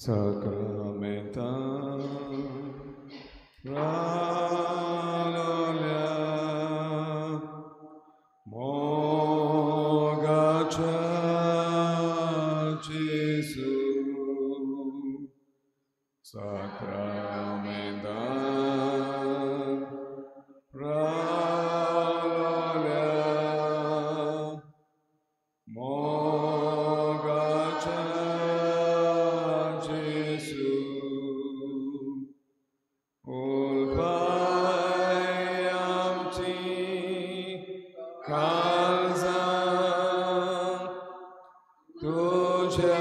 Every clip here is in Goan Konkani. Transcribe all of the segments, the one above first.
Sacramenta Ralolia Mogacha Jesu Sacramenta Ralolia Mogacha Jesu Ulpayamti Kalza Tuja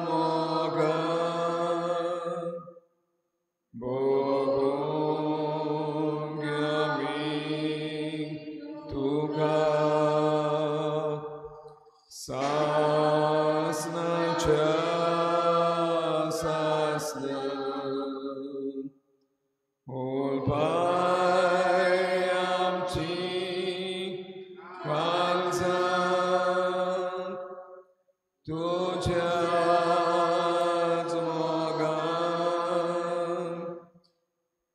Moga Bogonyami Tuka Sasna Cha Sasna Ulpayamti Kalza Tuja Mogan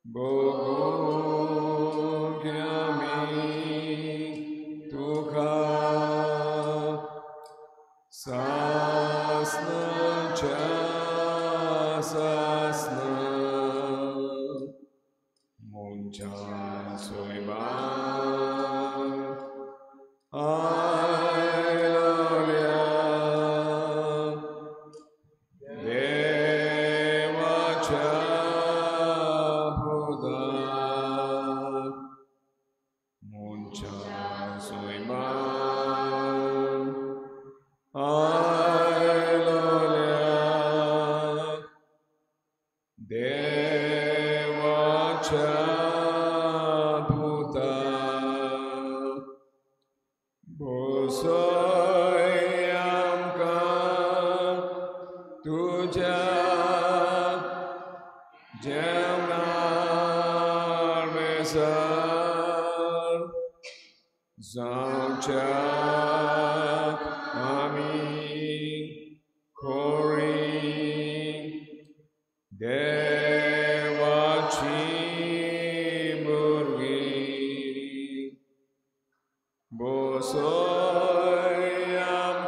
Bogonyami Tuka Sasna Cha Sasna Muncha Soiman Ailolia Deva Cha Buddha Muncha Soiman Ailolia Deva Cha Buddha Bosoyam Ka Tuja Jemnar Mesar Zamchak Ami Kori Deva Chimurgi Bosoyam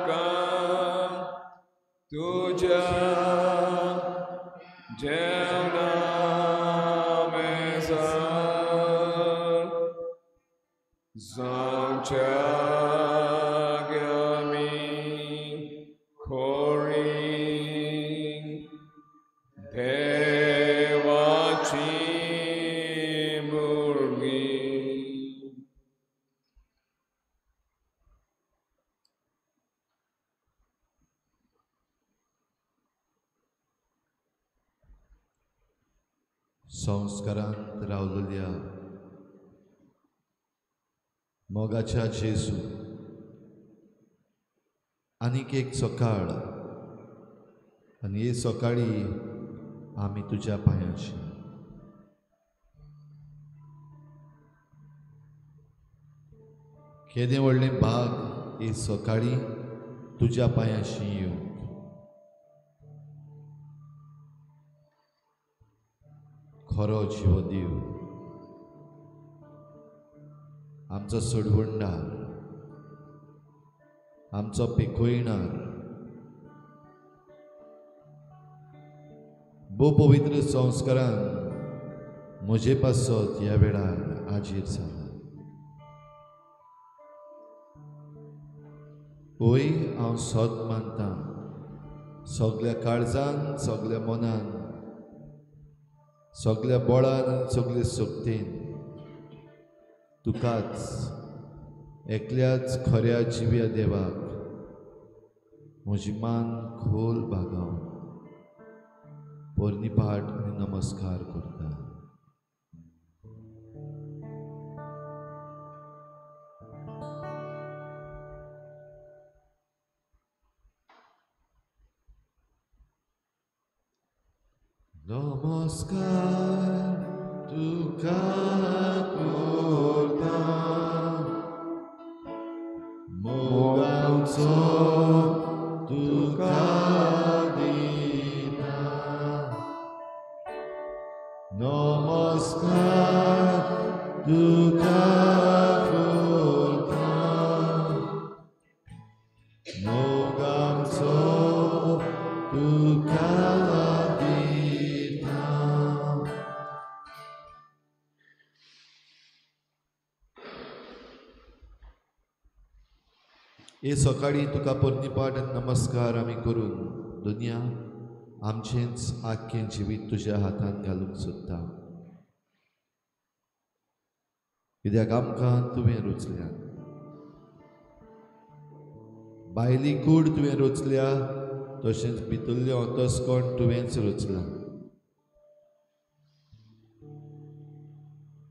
Ka Tuja Jemna Mesar Zamchagami Kori Deva Chimurgi. संस्कारांत रावलेल्या मोगाच्या जेजू आनीक एक सकाळ आनी हे सकाळी आमी तुज्या पांयाची केदें व्हडलें भाग हे सकाळी तुज्या पांयाशी येवंक. खरो जिवो देव आमचो सोडवणदार, आमचो पिकोयणार, भोव पवित्र संस्कारान म्हजे पासत ह्या वेळार हाजीर जाला. वय हांव सत मानता, सगल्या काळजान, सगल्या मनान, सगल्या बळान आनी सगळे शक्तीन तुकाच एकल्याच खऱ्या जिव्या देवाक म्हजी मान खोल बागावन पोरणी पाठ आनी नमस्कार करता. नमस्कार तुका करता मोगाचो तुका दिता. नमस्कार तुका करता, मोगाचो तुका दिता. हे सकाळी तुका परनीपाट आनी नमस्कार आमी करून दुनिया आमचेंच आख्खें जिवीत तुज्या हातांत घालूंक सोदता, कित्याक आमकां तुवें रचल्या. भायली कूड तुवें रचल्या, तशेंच भितरलें अंतस्कर्ण तुवेंच रचलां.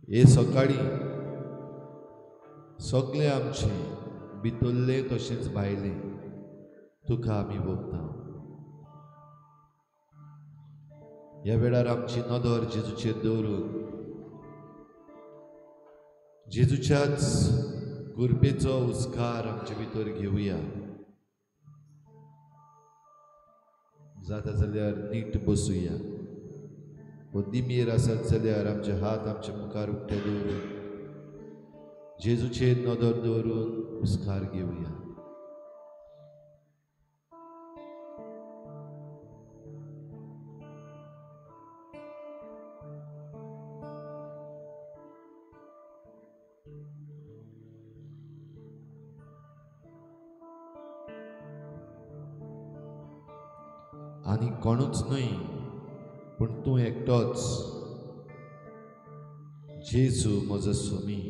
हे सकाळी सगळें आमचें भितरलें तशेंच भायलें तुका आमी वोगता. ह्या वेळार आमची नदर जेजूचेर दवरून जेजूच्याच कृपेचो उस्कार आमचे भितर घेवया. जाता जाल्यार नीट बसुया. दिमेर आसत जाल्यार आमचे हात आमच्या मुखार उक्ते दवरून जेजूचेर नदर दवरून उस्कार घेवया. आनी कोणूच न्हय पूण तूं एकटोच जेजू म्हजो स्वामी,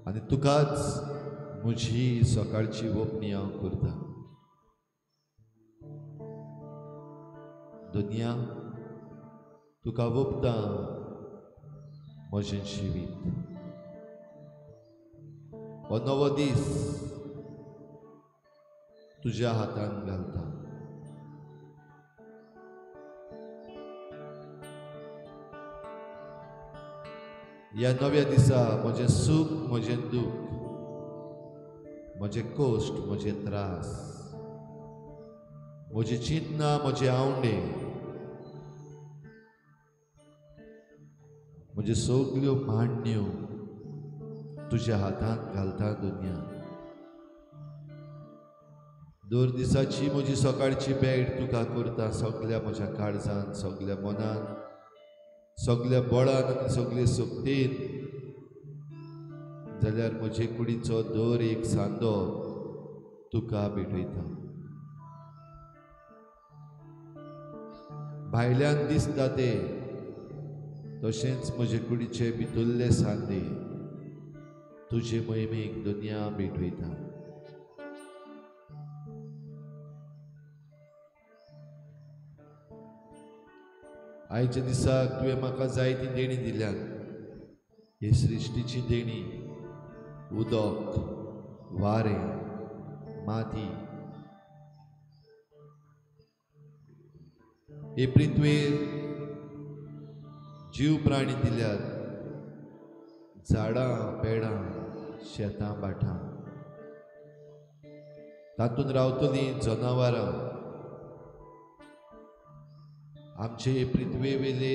आनी तुकाच म्हजी सकाळची ओपणी हांव करता. दुनिया तुका ओपता म्हजें जिवीत. हो नवो दीस तुज्या हातान घालता. ह्या नव्या दिसा म्हजें सूख, म्हजें दूख, म्हजें कश्ट, म्हजे त्रास, म्हजी चिंतना, म्हजे आवंडे, म्हज्यो सगल्यो मांडण्यो तुज्या हातांत घालता दुनिया. दर दिसाची म्हजी सकाळची भेट तुका करता सगल्या म्हज्या काळजान, सगल्या मनान, सगल्या बळान आनी सगले शक्तीन. जाल्यार म्हजे कुडीचो दर एक सांदो तुका भेटयता. भायल्यान दिसता ते तशेंच म्हजे कुडीचे भितरले सांदे तुजे मोहिमेक दुनिया भेटयता. आयच्या दिसाक तुवें म्हाका जायती देणी दिल्यात. हे सृश्टीची देणी, उदक, वारें, माती, हे पृथ्वेर जीव प्राणी दिल्यात, झाडां पेडां, शेतां भाटां, तातूंत रावतलीं जनावरां. आमचे पृथ्वे वेले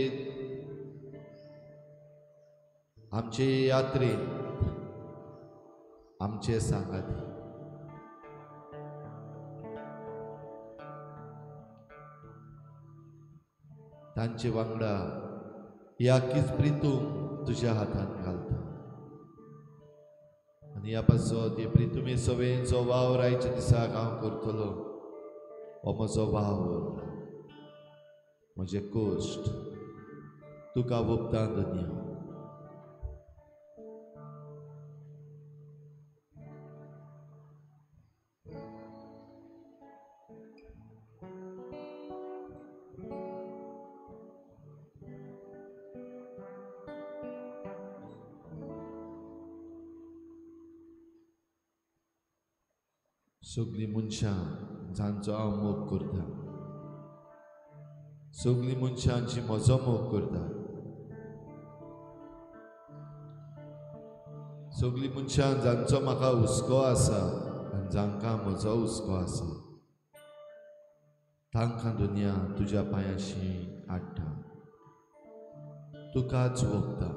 आमचे यात्रेंत आमचे सांगाती. तांचे वांगडा ह्या कीच प्रितूम तुज्या हातांत घालता. आनी ह्या पासत हे प्रितुमे सवेंचो वावर आयच्या दिसाक हांव करतलो. हो म्हजो वावर, म्हजे कश्ट तुका वोपता दुनिया. सगळीं मनशां जांचो हांव मोग करता, सगळीं मनशांची म्हजो मोग करता, सगळीं मनशां जांचो म्हाका हुस्को आसा आनी जांकां म्हजो हुस्को आसा, तांकां दुनिया तुज्या पांयाशी हाडटा, तुकाच वखता.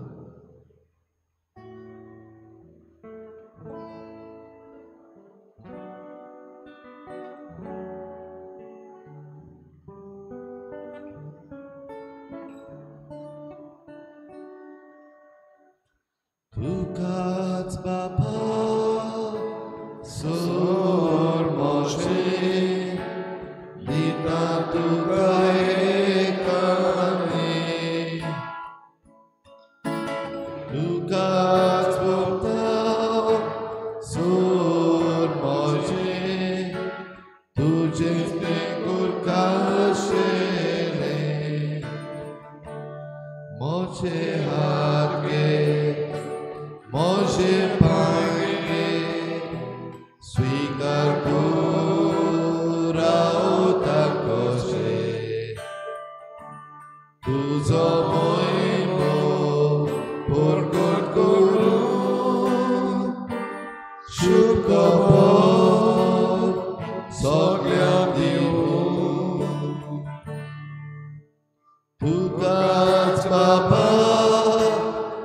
तुकाच बापा सोर मोशे दिता तुका एकाने, तुकाच वखता सोर मोशे तुजेच तें कुरकाशेलें. मोशे हात घे, मोशे पांय घे, स्वीकार तूं रावता कशे, तुजो मोहिमो परगट करून शुभ खबर सगळ्यांक दिवूं. तुकाच बाबा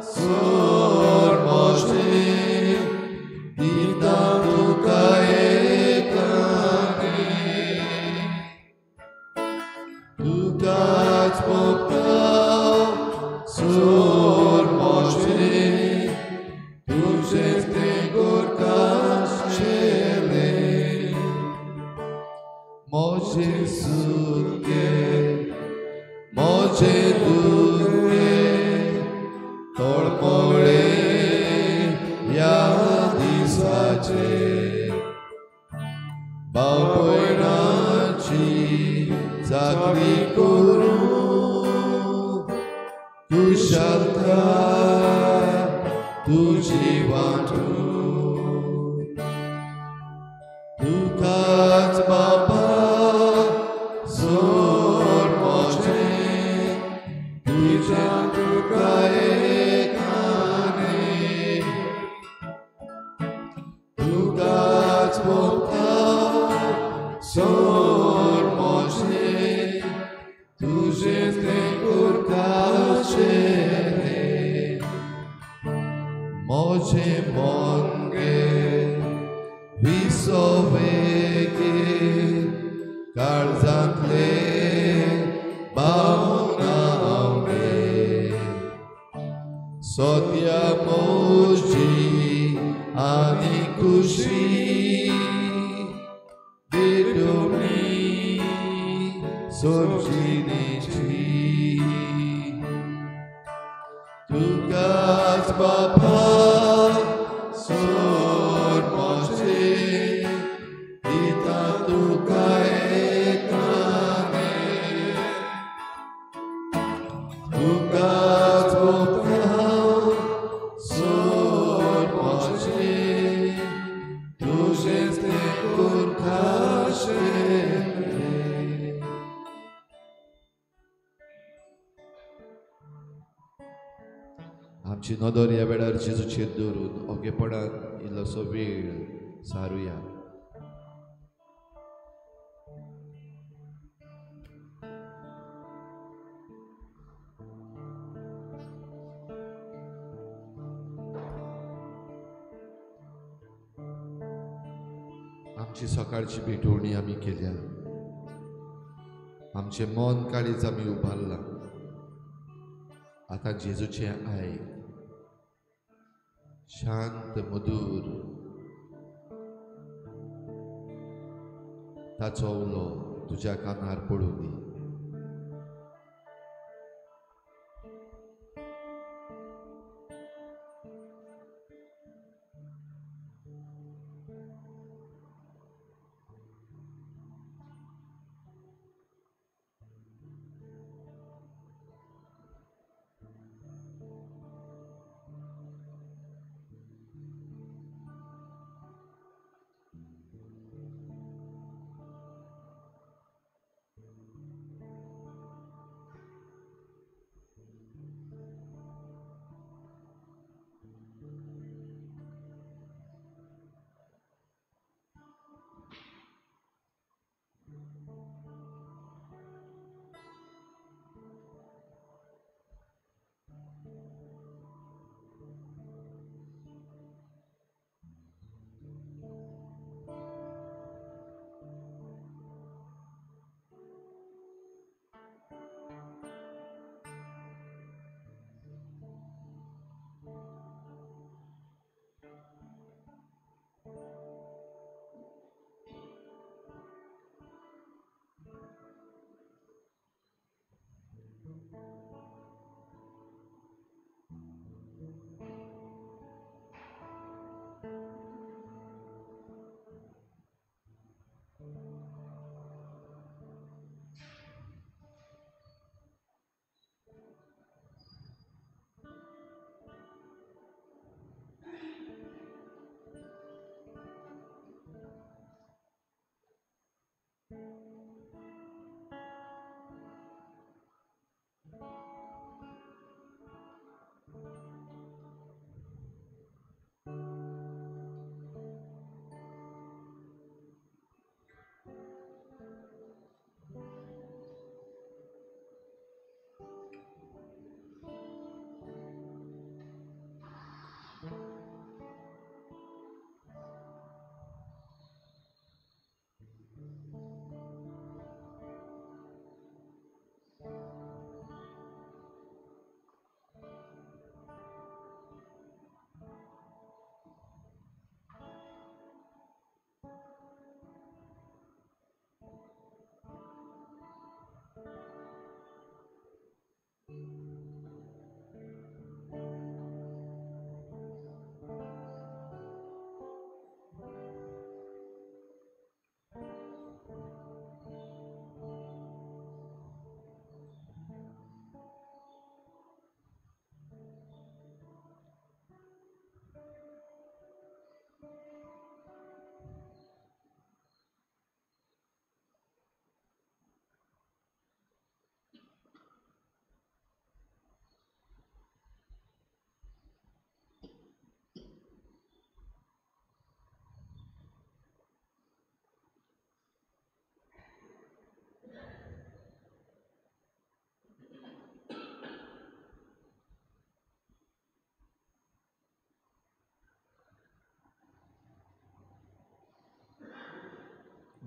सोर मोशे दिता तुका एकाने, तुकाच मोगता सोर मोशे तुजेच तें गोरकाशेलें. मोशे सूख घे, मोशे दूख घे, तळमळे ह्या दिसाचे, भाव भयणाची चाकरी करून कुशलताय तुजी वांटूं. तुकाच बाबा सोर मोशे तुज्या तुका एकाने, तुकाच मोगता सोर मोशे तुजेच तें कुरकाशेलें. मोशे मन घे, विसवे घे, काळजांतले भावना घे, सत्या मोजी आनी खुशी भेटवणी सोर्जिणेची. तुकाच बापा सोर मोशे दिता तुका एकाने, तुकाच मोगता सोर मोशे तुजेच तें कुरकाशेलें. आमची नदर ह्या वेळार जेजूचेर दवरून ओगेपणान इल्लोसो वेळ सारुया. आमची सकाळची भेटवणी आमी केल्या, आमचें मन काळीज आमी उबारलां. आतां जेजूचें आयक, शांत मधूर ताचो उलो तुज्या कानार पडूं दी.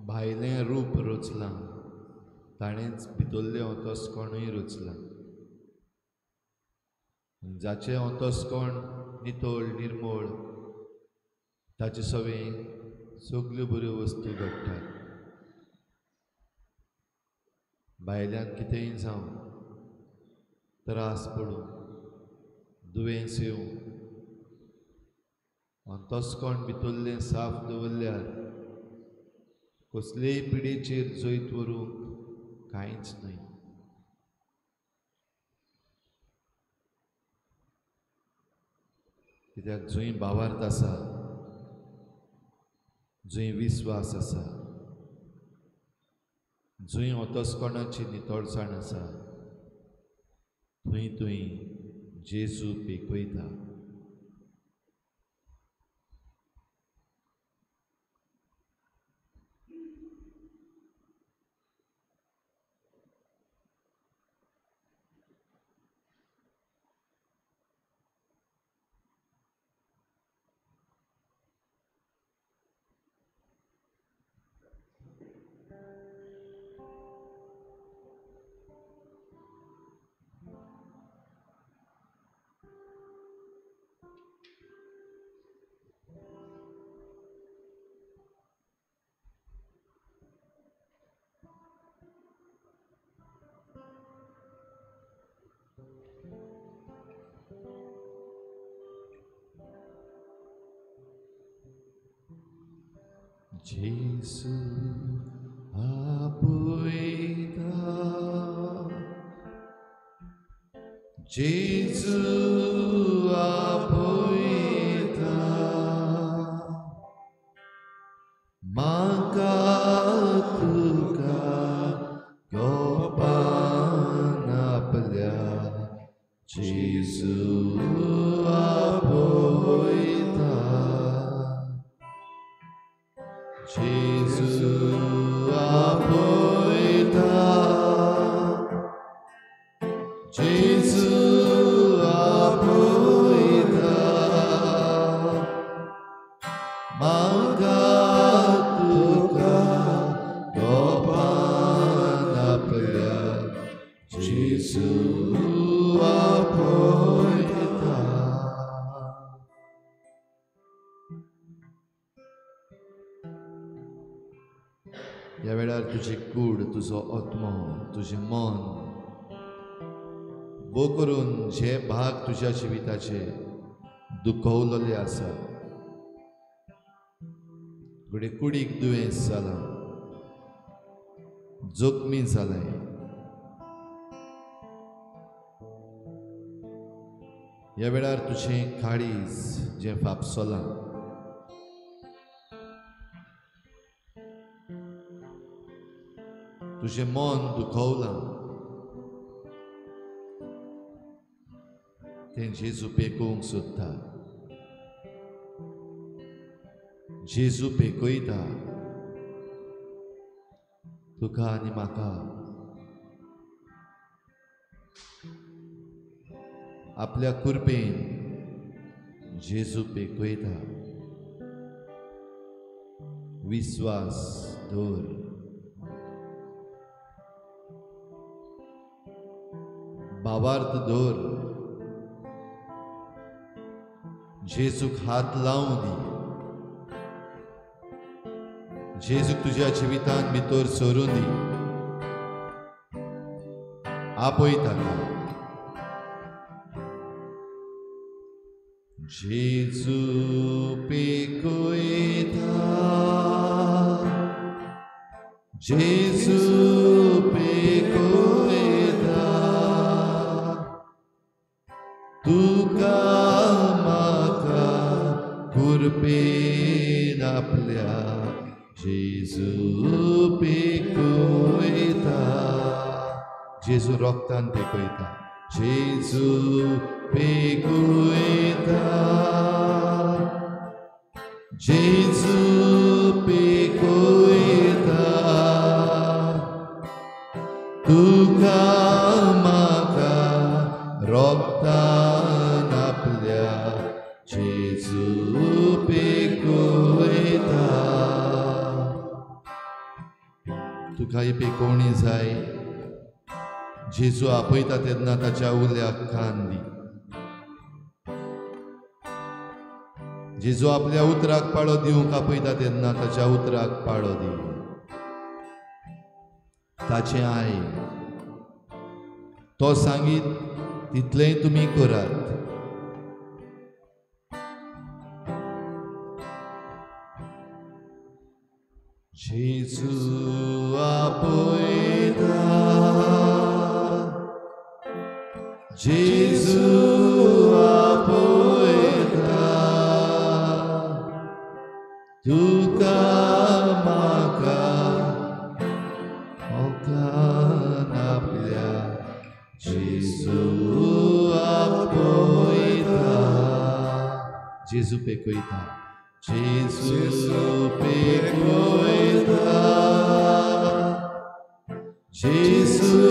भायलें रूप रचलां ताणेंच भितरलें अंतस्कर्णूय रचलां. जाचें अंतस्कर्ण नितळ निर्मळ ताचे सवें सगल्यो बऱ्यो वस्तू घडटात. भायल्यान कितेंय जावं, त्रास पडूं, दुयेंस येवं, अंतस्कर्ण भितरलें साफ दवरल्यार कसलेय पिडेचेर जैत व्हरूंक कांयच न्हय. कित्याक जंय भावार्थ आसा, जंय विस्वास आसा, जंय अंतस्कर्णाची नितळसाण आसा, थंय थंय जेजू पेकयता. जेजू आपयता, जेजू आपयता, म्हाका तुका गोपान आपल्या, जेजू आपयता, जेजू आपयता, जेजू आपयता, म्हाका तुका गोपान आपल्या, जेजू आपयता. ह्या वेळार तुजी कूड, तुजो आत्मो, तुजें मन बो करून जे भाग तुज्या जिविताचे दुखवलेले आसा, घडये कुडीक दुयेंस जालां, जखमी जालें, ह्या वेळार तुजें काळीज जें फापसलां, तुजें मन दुखवलां, तें जेजू पेकोवंक सोदता, जेजू पेकयता तुका आनी म्हाका. आपल्या कृपेन जेजू पेकयता. विस्वास दवर. भावार्थ दवर. जेजूक हात लावूं दी. जेजूक तुज्या जिवितांत भितर सरूं दी. आपय ताका. जेजू पेकयता, जेजू पेकयता, तुका म्हाका कृपेन आपल्या, जेजू पेकयता, जेजू रोगतान पेकयता, जेजू पेकयता, जेजू पेकयता, तुका म्हाका रोगतान आपल्या, जेजू पेकयता. तुका ही पेकोवणी जाय. जेजू आपयता तेन्ना ताच्या उल्याक कान दी. जेजू आपल्या उतराक पाळो दिवंक आपयता तेन्ना ताच्या उतराक पाळो दी. ताचें आयक, तो सांगीत तितलेंय तुमी करात. जेजू आपयता, जेजू आपयता, तुका म्हाका मोगान आपल्या जेजू आपयता. जेजू पेकयता, जेजू पेकयता, जेजू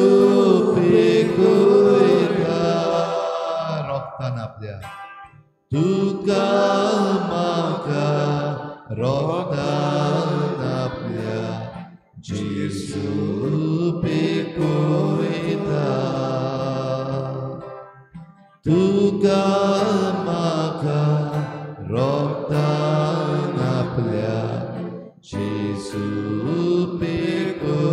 पेकयता रोगतान आपल्या, तुका म्हाका रोगतान आपल्या जेजू पेकयता, तुका म्हाका रोगतान आपल्या जेजू पेकयता.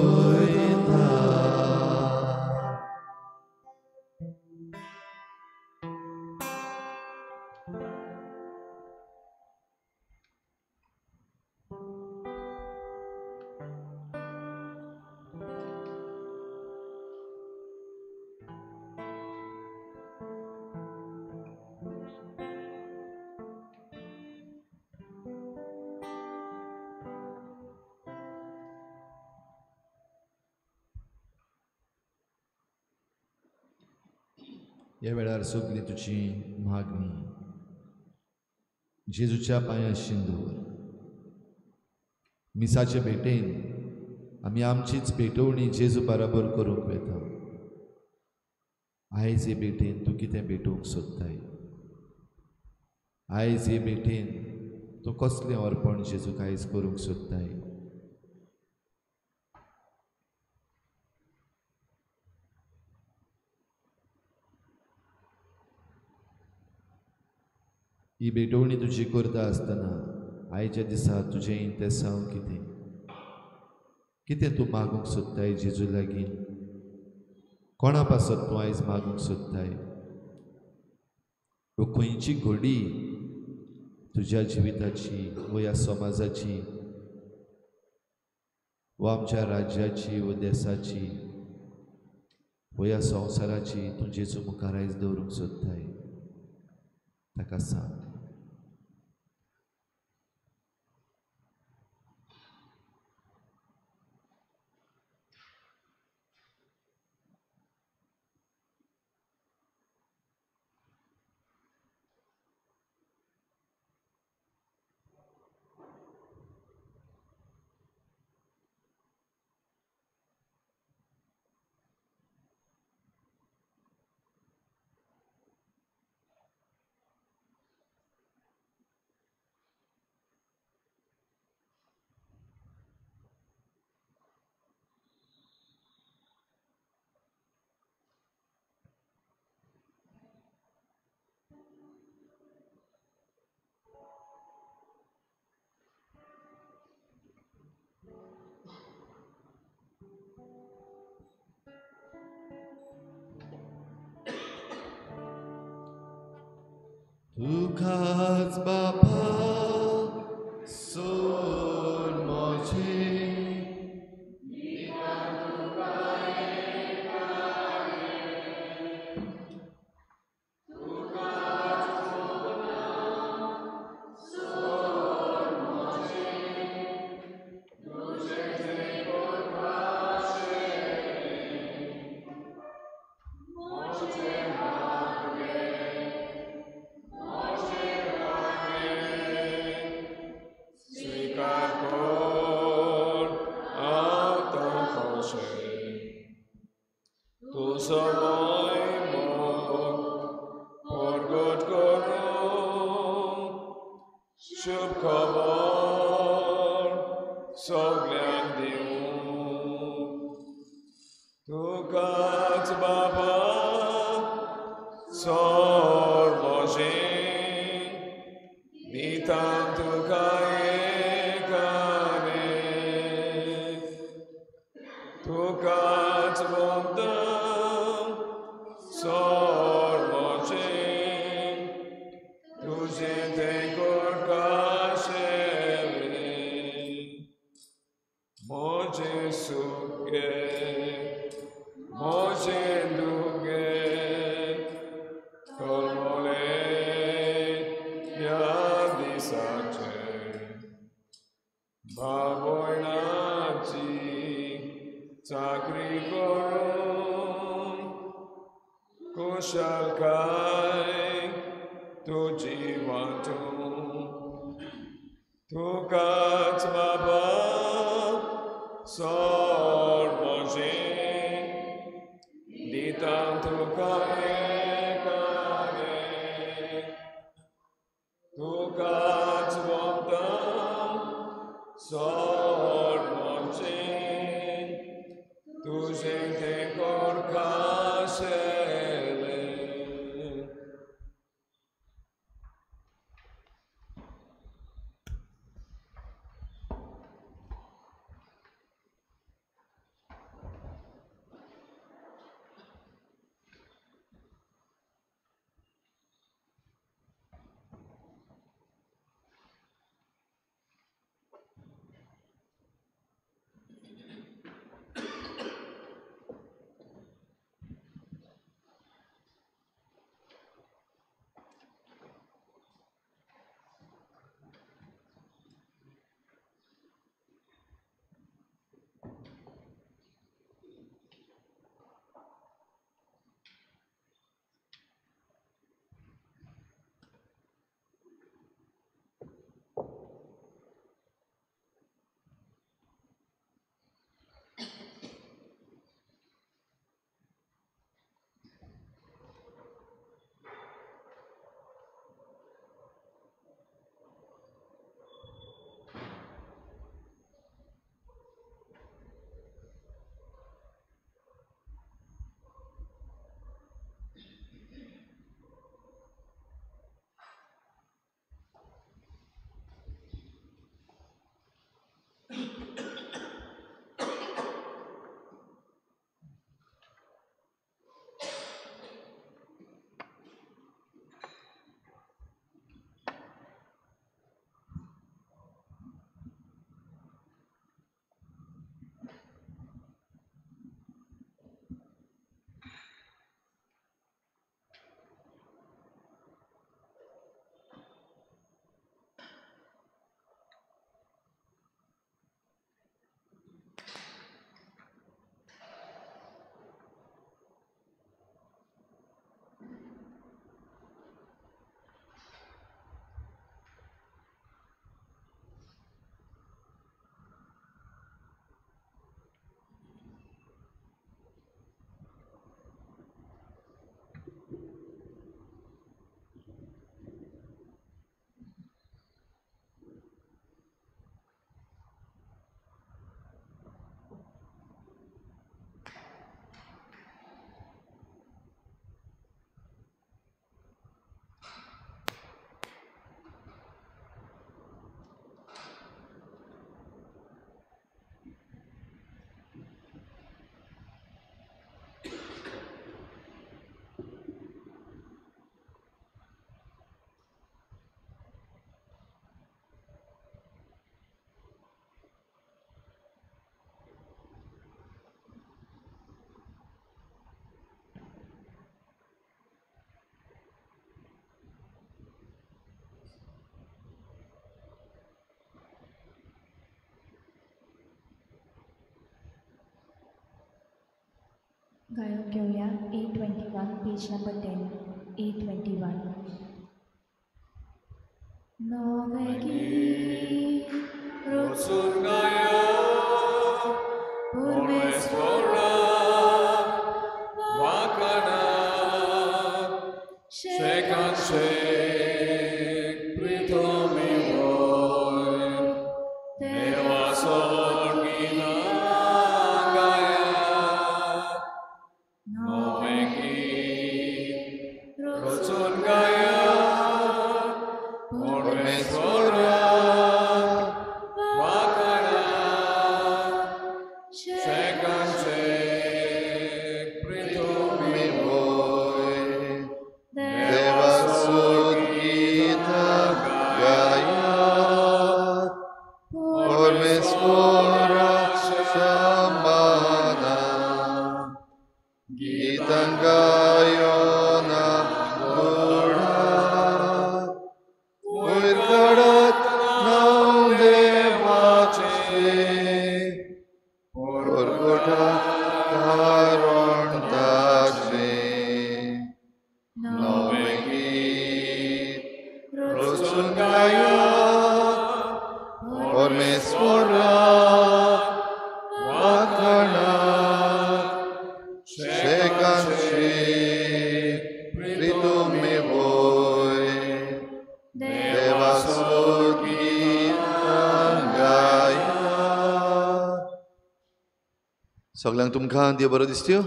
ह्या वेळार सगली तुजी मागणी जेजूच्या पांयाशी दवर. मिसाचे भेटेन आमी आमचीच भेटवणी जेजू बराबर करूंक वता. आयज हे भेटेन तूं कितें भेटोवंक सोदताय? आयज हे भेटेन तूं कसलें अर्पण जेजूक आयज करूंक सोदताय? ही भेटवणी तुजी करता आसतना आयच्या दिसा तुजें इंतेसांव कितें? कितें तूं मागूंक सोदताय जेजू लागीं? कोणा पासत तूं आयज मागूंक सोदताय? वो खंयची घडी तुज्या जिविताची वो ह्या समाजाची वो आमच्या राज्याची वो देसाची वो ह्या संवसाराची तूं जेजू मुखार आयज दवरूंक सोदताय? ताका सांग. तुकाच बापा सोड म्हजें, शुभ खबर सगळ्यांक दिवं. सोड म्हजें दिता तुका एकाने तुकाच वंदन सोड म्हजें तुजें तें करकाशेलें म्हजें सुखें म्हजें दुखें कळमळें ह्या दिसाचें भावयणाची चाकरी करून कुशलकाय तुजी वांटूं तुकाच बाबा सोड म्हजें दिता तुका एकाने तुकाच वंदन सोड म्हजें तुजें तें करकाशेलें. गायक घेवया 821, पेज नंबर 10, 821. नवें गीत रचून गाया परमेश्वरा वाखाणा शेकान शेक प्रितमी वयर देवा स्वर्गिना गाया. नवें गीत नवें गीत रचून गाया परमेश्वराक वाखाणाक शेकान शेक प्रितुमी वय देवा स्तुतीन गाया. सगळ्यांक तुमकां देव बरो दिसत्यो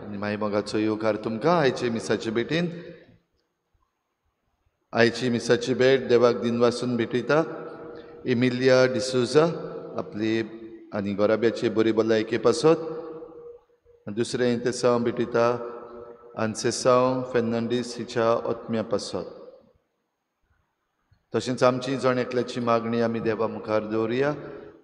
आनी माई मोगाचो येवकार तुमकां आयचे मिसाचे भेटीन. आयची मिसाची भेट देवाक दिनवासून भेटयता एमिलिया डिसोजा आपली आनी गोराब्याची बरी भलायके पासत. दुसरें तेसांव भेटयता आन्सेसांव फेर्नांडीस हिच्या ओत्म्या पासत. तशेंच आमची जण एकल्याची मागणी आमी देवा मुखार दवरुया.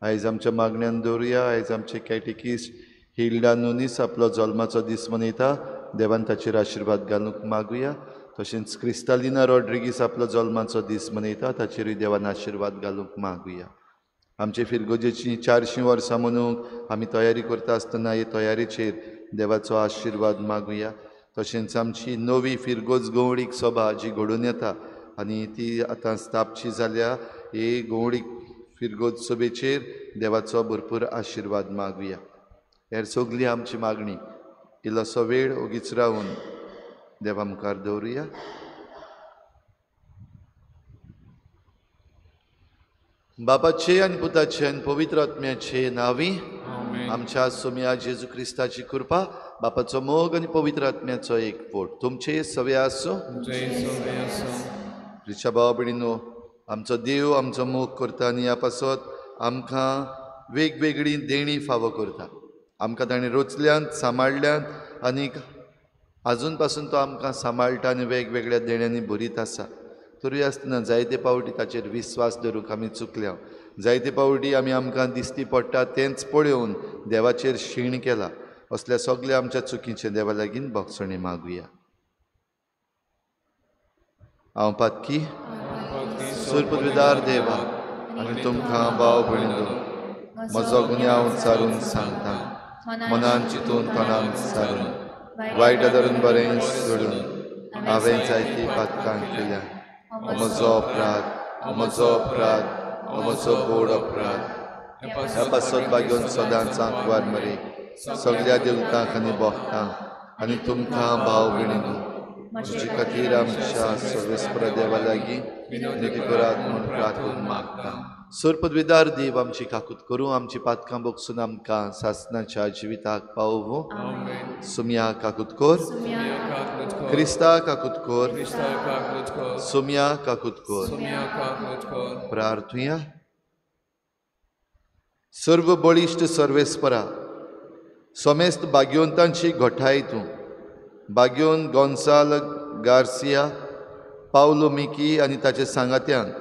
आयज आमच्या मागण्यान दवरुया. आयज आमचे कॅटेकीस्ट हिल्डा नुनीस आपलो जल्माचो दीस मनयता. देवान ताचेर आशिर्वाद घालूंक मागुया. तशेंच क्रिस्तालिना रॉड्रिगीस आपलो जल्माचो दीस मनयता. ताचेरूय देवान आशिर्वाद घालूंक मागुया. आमचे फिरगोजेची 400 वर्सां मनोवंक आमी तयारी करता आसतना हे तयारेचेर देवाचो आशिर्वाद मागुया. तशेंच आमची नवी फिरगोज गवळीक सभा जी घडून येता आनी ती आतां स्थापची जाल्या, हे गवळीक फिरगोज सभेचेर देवाचो भरपूर आशिर्वाद मागुया. हेर सगली आमची मागणी इल्लोसो वेळ ओगीच रावन देवा मुखार दवरुया. बापाचे आनी पुताचे आनी पवित्र आत्म्याचे नांवी आमच्या सोम्या जेजू क्रिस्ताची कृपा, बापाचो मोग आनी पवित्र आत्म्याचो एकवट तुमचे सवे आसूं. रिचा भाव भयणीनो, आमचो देव आमचो मोग करता आनी ह्या पासत आमकां वेगवेगळीं देणीं फावो करता. आमकां ताणें रचल्यांत, सांबाळ्ळ्यांत आनी आजून पासून तो आमकां सांबाळटा आनी वेगवेगळ्या देण्यांनी भरीत आसा. तरूय आसतना जायते पावटी ताचेर विस्वास दवरूंक आमी चुकल्या. जायते पावटी आमी आमकां दिसती पडटा तेंच पळोवन देवाचेर शीण केला. असल्या सगल्या आमच्या चुकीचें देवा लागीं भोगसणी मागुया. हांव पातकी सुरपदवीदार देवा आनी तुमकां भाव भयणीनो म्हजो गुन्यांव सारून सांगता. मनान चिंतून तणान सारून वायट धरून बरें सोडून हांवें जायतीं पातकां केल्या. म्हजो अपराध, म्हजो अपराध, म्हजो गोड अपराध. ह्या पासत बागेवन सदांच आंकवार मरे सगल्या देवतांक आनी भक्तांक आनी तुमकां भाव भयणीनो म्हजे खातीर आमच्या सर्वेस्पर देवा लागीं विनवणी करात म्हूण प्रार्थना मागता. सरपदवीदार देव आमची काकूत करूं, आमची पातकां बगसून आमकां सासनाच्या जिविताक पावोवं. सुम्या काकूत कर, क्रिस्ता काकूत कर, सुम्या काकूत कर. प्रार्थुया. सर्व बळिश्ट सर्वेस्परा, समेस्त भाग्यवंतांची घटाय तूं भाग्योन गोन्साल गार्सिया, पावलो मिकी आनी ताचे सांगात्यांक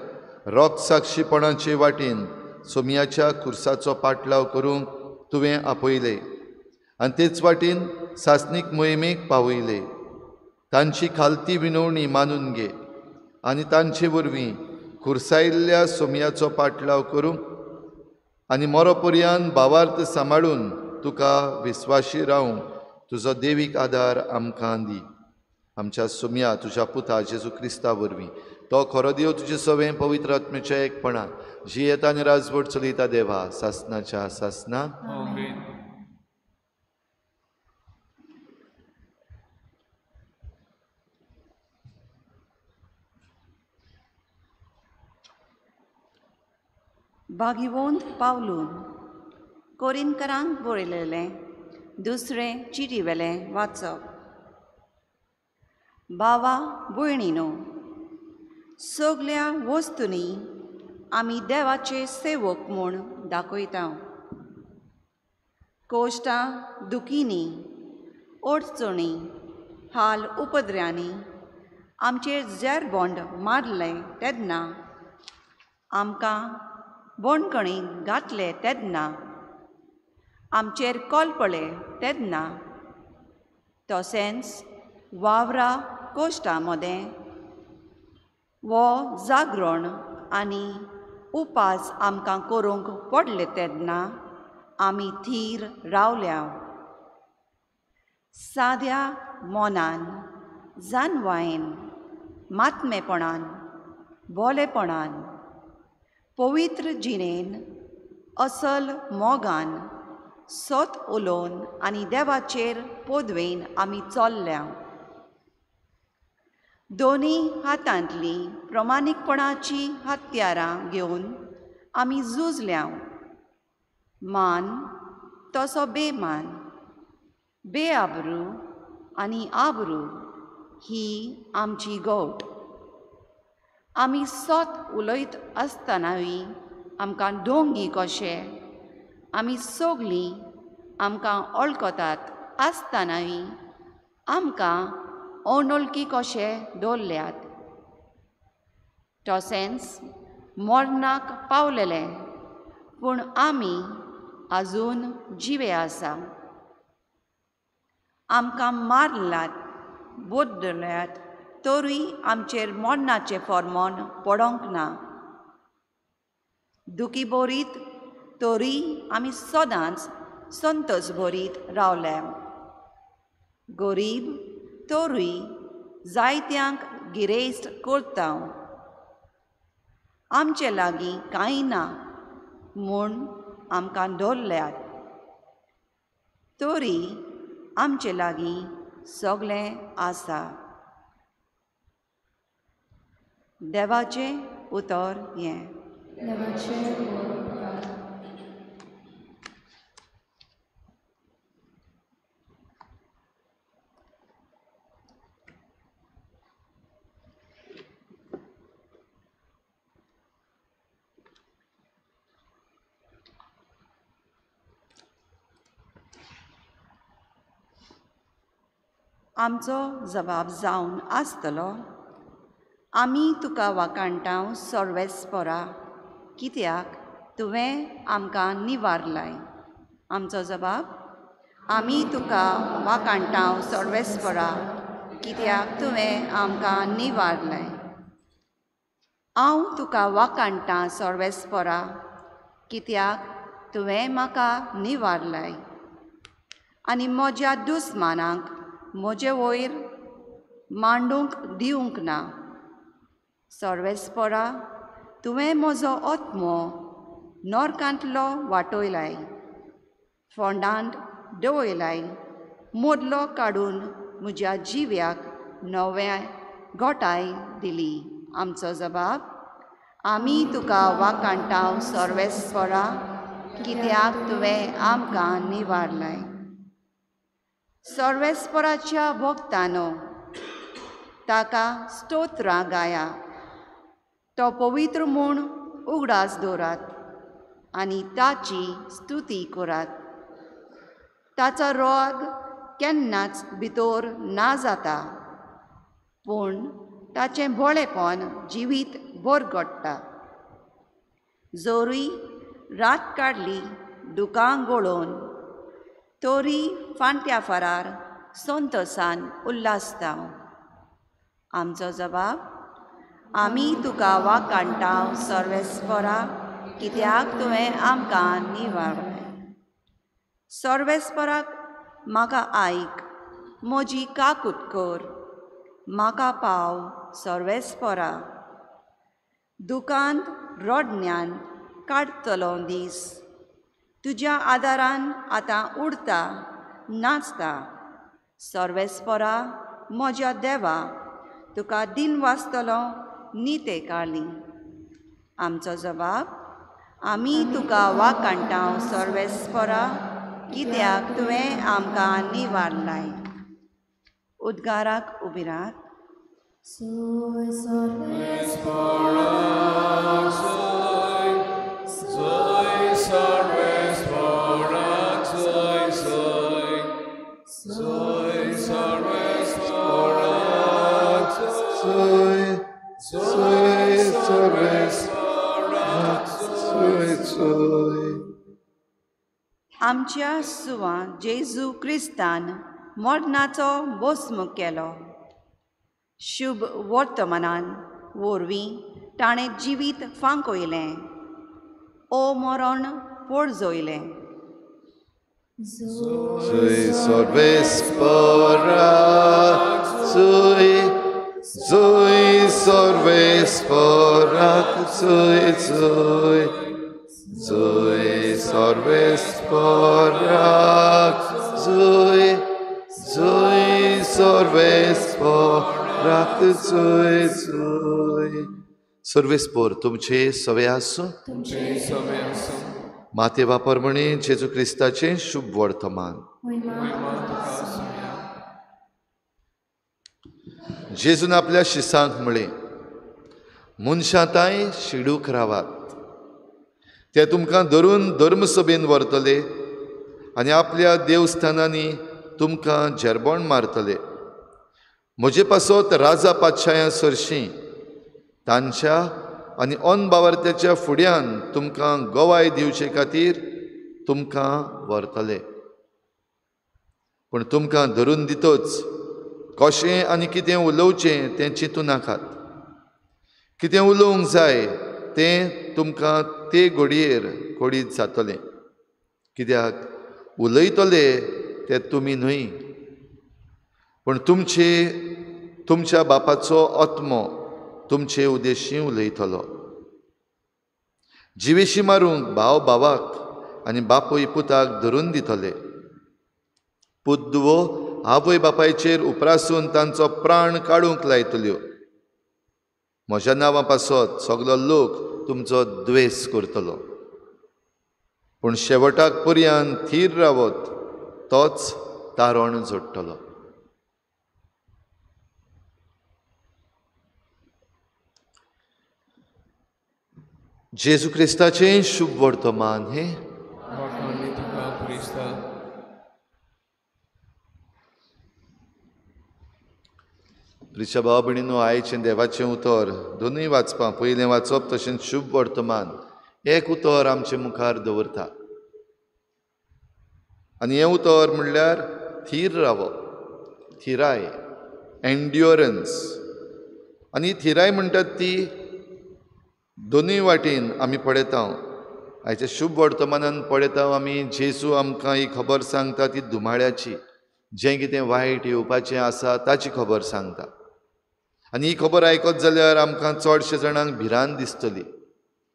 रोगसाक्षीपणाचे वाटेन सोमयाच्या खुर्साचो पाटलाव करूंक तुवें आपयले आनी तेच वाटेन सासणीक मोहिमेक पावयले. तांची खालती विनवणी मानून घे आनी तांचे वरवीं खुर्सायल्ल्या सोमयाचो पाटलाव करूंक आनी मरोपर्यान भावार्थ सांबाळून तुका विस्वाशी रावूंक तुजो देवीक आदार आमकां दी. आमच्या सोमया तुज्या पुता जेजू क्रिस्ता वरवीं तो खरो देव तुजे सवें पवित्र आत्म्याच्या एकपणान जियेता आनी राजवट चलयता देवा सासनाच्या सासना. भागिवंत पावलून कोरिनकरांक बरयलेलें दुसरें चिटीवेलें वाचप. बावा भयणीनो, सगल्या वस्तूंनी आमी देवाचे सेवक म्हूण दाखयता. कोश्टां दुखींनी, अडचणी, हाल उपद्र्यांनी आमचेर झेरबोंड मारलें तेन्ना, आमकां बोणकणी घातले तेन्ना, आमचेर कोलपळे तेन्ना, तशेंच वावरा कोश्टां मदें वो जागरण आनी उपास आमकां करूंक पडले तेन्ना आमी थीर रावल्या. साद्या मोनान, जानवायेन, मातमेपणान, बोलेपणान, पवित्र जिणेन, असल मोगान, सत उलोवन आनी देवाचेर पोदवेन आमी चल्ल्या. दोनी हातांतली प्रमाणीकपणाची हत्यारां घेवन आमी झुजल्या. मान तसो बेमान, बेआबरू आनी आबरू ही आमची गोट. आमी सत उलयत आसतनाय आमकां डोंगी कशे, आमी सगळीं आमकां वळखतात आसतनाय आमकां अनवळखी कशे दवरल्यात. तशेंच मरणाक पावलेले पूण आमी आजून जिवे आसा. आमकां मारल्यात, बदल्यात तरूय आमचेर मरणाचें फॉर्मोन पडोंक ना. दुखी बरीत तरी आमी सदांच संतोस भरीत रावल्या. गरीब तरूय जायत्यांक गिरेस्त करता. आमचे लागीं कांय ना म्हूण आमकां दवरल्यात, तरी आमचे लागीं सगळें आसा. देवाचें उतर हें. देवाचें उपकार. आमचो जबाब जावन आसतलो, आमी तुका वाखाणटांव सर्वेस्परा, कित्याक तुवें आमकां निवारलाय. आमचो जबाब, आमी तुका वाखाणटांव सर्वेस्परा, कित्याक तुवें आमकां निवारलाय. हांव तुका वाखाणटां सर्वेस्परा, कित्याक तुवें म्हाका निवारलाय आनी म्हज्या दुस्मानाक म्हजे वयर मांडूंक दिवंक ना. सर्वेस्परा, तुवें म्हजो आत्मो नरकांतलो वाटयलाय, फोंडांत दवयलाय, मोदलो काडून म्हज्या जिव्याक नव्या गोठाय दिली. आमचो जबाब, आमी तुका वाखाणटांव सर्वेस्परा, कित्याक तुवें आमकां निवारलाय. सर्वेस्पराच्या भक्तानो, ताका स्तोत्रां गाया, तो पवित्र म्हूण उगडास दवरात आनी ताची स्तुती करात. ताचो रोग केन्नाच भितर ना जाता, पूण ताचें भोळेपण जिवीत बरगडटा. जोरूय रात काडली दुकां गळोवन, तरी फांत्या फारार संतोसान उल्हासता. आमचो जबाब, आमी तुका वाखाणटांव सर्वेस्परा, कित्याक तुवें आमकां निवारलें. सर्वेस्पराक म्हाका आयक, म्हजी काकूत कर, म्हाका पाव सर्वेस्परा. दुकांत रडण्यान काडटलो दीस, तुज्या आदारान आतां उडता नाचता. सर्वेस्परा म्हज्या देवा, तुका दिन वाचतलो निते काळी. आमचो जबाब, आमी तुका वाखाणटांव सर्वेस्परा, कित्याक तुवें आमकां निवारलाय. उद्गाराक उबी रात. आमच्या सुवा जेजू क्रिस्तान मरणाचो भस्म केलो. शुभ वर्तमानान वरवीं ताणें जिवीत फांकयलें, ओ मरण पोळजयलें. Zui Sorvespora, Zui, Zui Sorvespora, Zui, Zui, Zui Sorvespora, Zui, Zui Sorvespora, Zui, Zui. सर्वेस्पोर तुमचे सवे आसूं. माते वापरमणे जेजू क्रिस्ताचें शुभ वर्तमान. जेजून आपल्या शिसांक म्हळें, मनशां तांय शिडूक रावात, ते तुमकां धरून धर्मसभेन व्हरतले आनी आपल्या देवस्थानांनी तुमकां झेरबोण मारतले. म्हजे पासत राजा पातशाया सरशीं तांच्या आनी अनबावर्त्याच्या फुड्यान तुमकां गवाय दिवचे खातीर तुमकां व्हरतले. पूण तुमकां धरून दितच कशें आनी कितें उलोवचें तें चिंतूं नाकात. कितें उलोवंक जाय तें तुमकां ते घडयेर कळीत जातलें, कित्याक उलयतले ते तुमी न्हय, पूण तुमचे तुमच्या बापाचो आत्मो तुमचे उद्देशी उलयतलो. जिवेशी मारूंक भाव भावाक आनी बापूय पुताक धरून दितले. पूत दुवो आवय बापायचेर उपरासून तांचो प्राण काडूंक लायतल्यो. म्हज्या नांवा पासत सगलो लोक तुमचो द्वेस करतलो, पूण शेवटाक पर्यान थीर रावत तोच तारण जोडटलो. जेजू क्रिस्ताचें शुभ वर्तमान हें. प्रिच्या भाव भयणीनो, आयचें देवाचें उतर दोनूय वाचपां, पयलें वाचप तशेंच शुभ वर्तमान एक उतर आमचे मुखार दवरता आनी हें उतर म्हणल्यार थीर रावप, थिराय, एन्ड्युरन्स. आनी थिराय म्हणटात ती दोनूय वाटेन आमी पळयता. आयच्या शुभ वर्तमानान पळयता आमी, जेजू आमकां ही खबर सांगता ती धुमाळ्याची, जें कितें वायट येवपाचें आसा ताची खबर सांगता. आनी ही खबर आयकत जाल्यार आमकां चडशे जाणांक भिरांत दिसतली.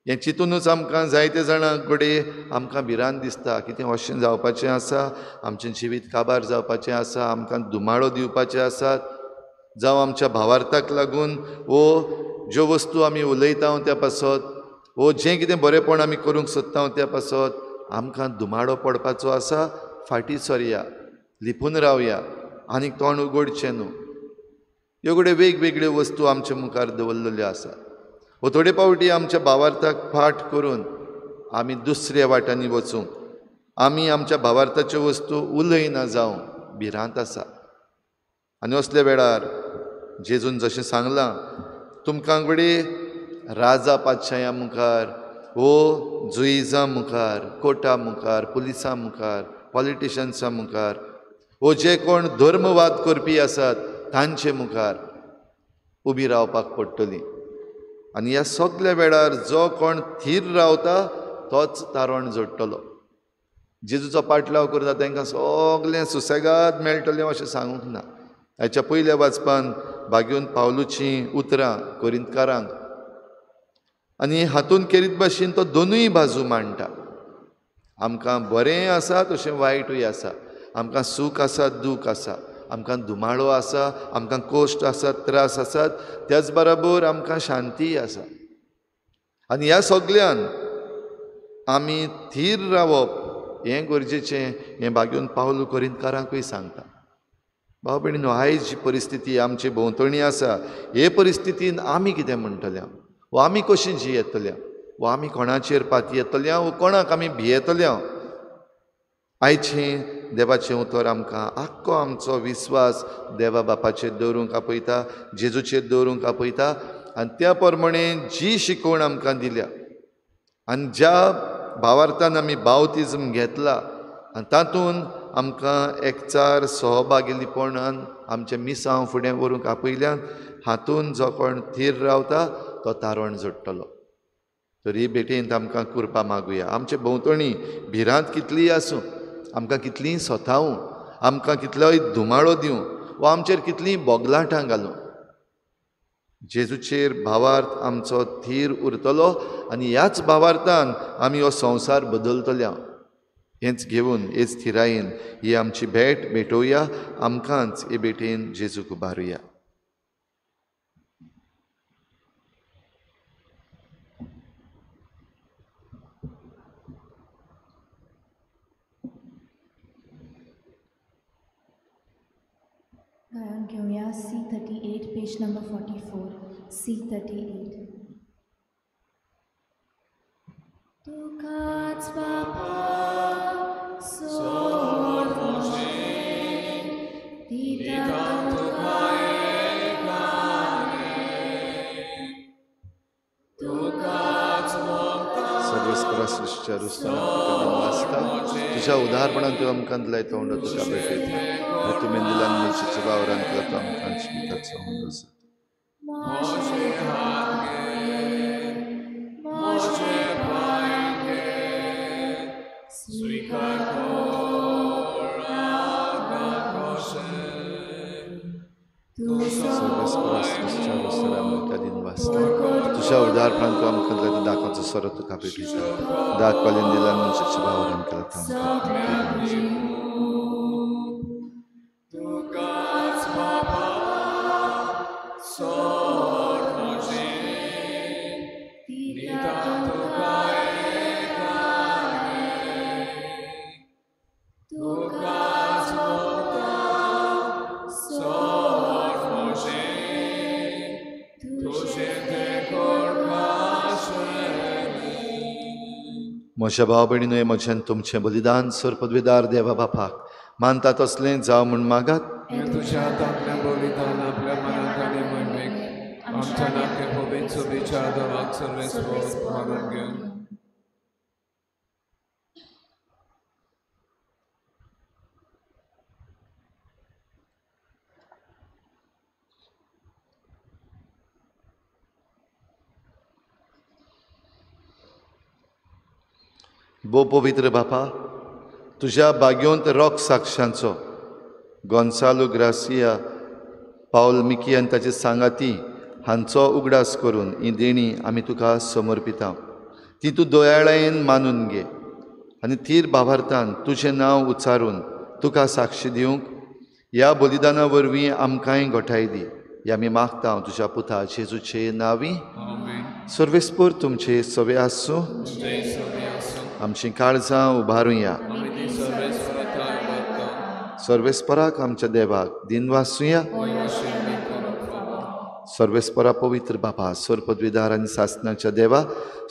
हें चिंतूनच आमकां जायते जाणांक घडये आमकां भिरांत दिसता, कितें अशें जावपाचें आसा, आमचें जिवीत काबार जावपाचें आसा, आमकां धुमाळो दिवपाचे आसात, जावं आमच्या भावार्थाक लागून वो ज्यो वस्तू आमी उलयता त्या पासत वो जें कितें बरेंपण आमी करूंक सोदता त्या पासत आमकां धुमाडो पडपाचो आसा. फाटीं सरया, लिपून रावया आनी तोंड उगडचें न्हू. ह्यो घडये वेगवेगळ्यो वस्तू आमच्या मुखार दवरलेल्यो आसात. वो थोडे फावटी आमच्या भावार्थाक फाट करून आमी दुसऱ्या वाटांनी वचूंक, आमी आमच्या भावार्थाच्यो वस्तू उलयना जावं भिरांत आसा. आनी असल्या वेळार जेजून जशें सांगलां, तुमकां घडये राजा पातशाया मुखार वो जुईजा मुखार, कोर्टा मुखार, पुलिसां मुखार, पॉलिटिशन्सां मुखार वो जे कोण धर्मवाद करपी आसात तांचे मुखार उबी रावपाक पडटली. आनी ह्या सगल्या वेळार जो कोण थीर रावता तोच तारण जोडटलो. जेजूचो पाटलाव करता तांकां सगलें सुसेगाद मेळटलें अशें सांगूंक ना. हाच्या पयल्या वाचपान भागेवन पावलूचीं उतरां कोरिंतकारांक आनी हातून केरीत भाशेन तो दोनूय बाजू मांडटा. आमकां बरें आसा तशें वायटूय आसा, आमकां सूख आसा, दूख आसा, आमकां धुमाळो आसा, आमकां कोश्ट आसात, त्रास आसात, त्याच बराबर आमकां शांतीय आसा. आनी ह्या सगल्यान आमी थीर रावप हें गरजेचें, हें भागेवन पावलू कोरिंतकारांकूय सांगता. भाव भयणीनो, आयज जी परिस्थिती आमचे भोंवतणी आसा हे परिस्थितीन आमी कितें म्हणटले, वो आमी कशीं जियेतले, वो आमी कोणाचेर पातयेतले, वो कोणाक आमी भियेतले. आयचें देवाचें उतर आमकां आख्खो आमचो विस्वास देवा बापाचेर दवरूंक आपयता, जेजूचेर दवरूंक आपयता आनी त्या प्रमाणे जी शिकवण आमकां दिल्या आनी ज्या भावार्थान आमी बावतिज्म घेतला आनी तातूंत आमकां एकचार सहभागीपणान आमचें मिसांव फुडें व्हरूंक आपयल्यान हातूंत जो कोण थीर रावता तो तारण जोडटलो. तर ही भेटेंत आमकां कृपा मागुया. आमचे भोंवतणी भिरांत कितलीय आसूं, आमकां कितलीं सोतावूं, आमकां कितलोय धुमाळो दिवं वा आमचेर कितलीं बोगलाटां घालूं, जेजूचेर भावार्थ आमचो थीर उरतलो आनी ह्याच भावार्थान आमी हो संवसार बदलतल्या. हेंच घेवन हेच थिरायेन ही आमची भेट भेटोवया. आमकांच हे भेटेन जेजूक उबारुया. गायन घेवया C38 page number 44 C38. तुकाच बापा सोड म्हजें दिता तुका एकाने तुकाच मोगता सर्वेस्परा रुस्तान तुझ्या उदारपणान तूं आमकां दिलाय तो हुंडो तुका भेटयता. तुवें दिला मनशाच्या वावरान केला तो आमकां जिविताचो हुंडो जाता. तुझ्या उदारपणान तूं आमकां दिला तो दाखोवचो सोरो तुका भेटयता. दाखवालेन दिला मनशाच्या वावरान केला तो आमकां. म्हज्या भाव भयणीनो, म्हज्यान तुमचें बलिदान सर पदवीदार देवा बापाक मानता तसलें जावं म्हूण मागात. तुज्या हातांतलें बलिदान आपल्या मनाक आनी मोहिमेक आमच्या नातें पवित्र विचार देवाक सर्वेस्पर मानून घेवन भोव पवित्र बापा, तुज्या भाग्योंत रोग साक्षांचो गोन्सालो ग्रासिया, पावल मिकी आनी ताचे सांगाती हांचो उगडास करून ही देणी आमी तुका समर्पिता. ती तूं दयाळायेन मानून घे आनी थीर भावार्थान तुजें नांव उच्चारून तुका साक्षी दिवंक ह्या बलिदाना वरवीं आमकांय गोठाय दी. ही आमी मागता तुज्या पुता जेजूचे नांवी. सर्वेस्पर तुमचे सवे आसूं. आमची काळजां उबारुया. सर्वेस्पराक आमच्या देवाक दिनवासुया. सर्वेस्परा पवित्र बापा, सर्व पदवीदार आनी सासनाच्या देवा,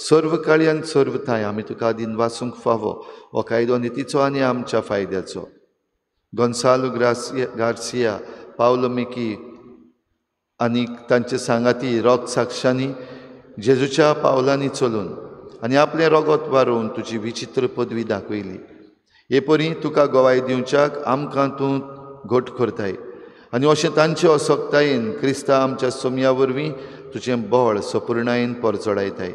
सर्व काळी आनी सर्व थांय आमी तुका दिनवासूंक फावो हो कायदो नितीचो आनी आमच्या फायद्याचो. गोन्सालो गार्सिया, पावलो मिकी आनी तांचे सांगाती रोग साक्षांनी जेजूच्या पावलांनी चलून आनी आपलें रोगत वारोवन तुजी विचित्र पदवी दाखयली. हे परी तुका गवाय दिवच्याक आमकां तूं घट करताय आनी अशें तांचे असक्तायेन क्रिस्ता आमच्या सोमया वरवीं तुजें बळ सपुर्णायेन परजळायताय.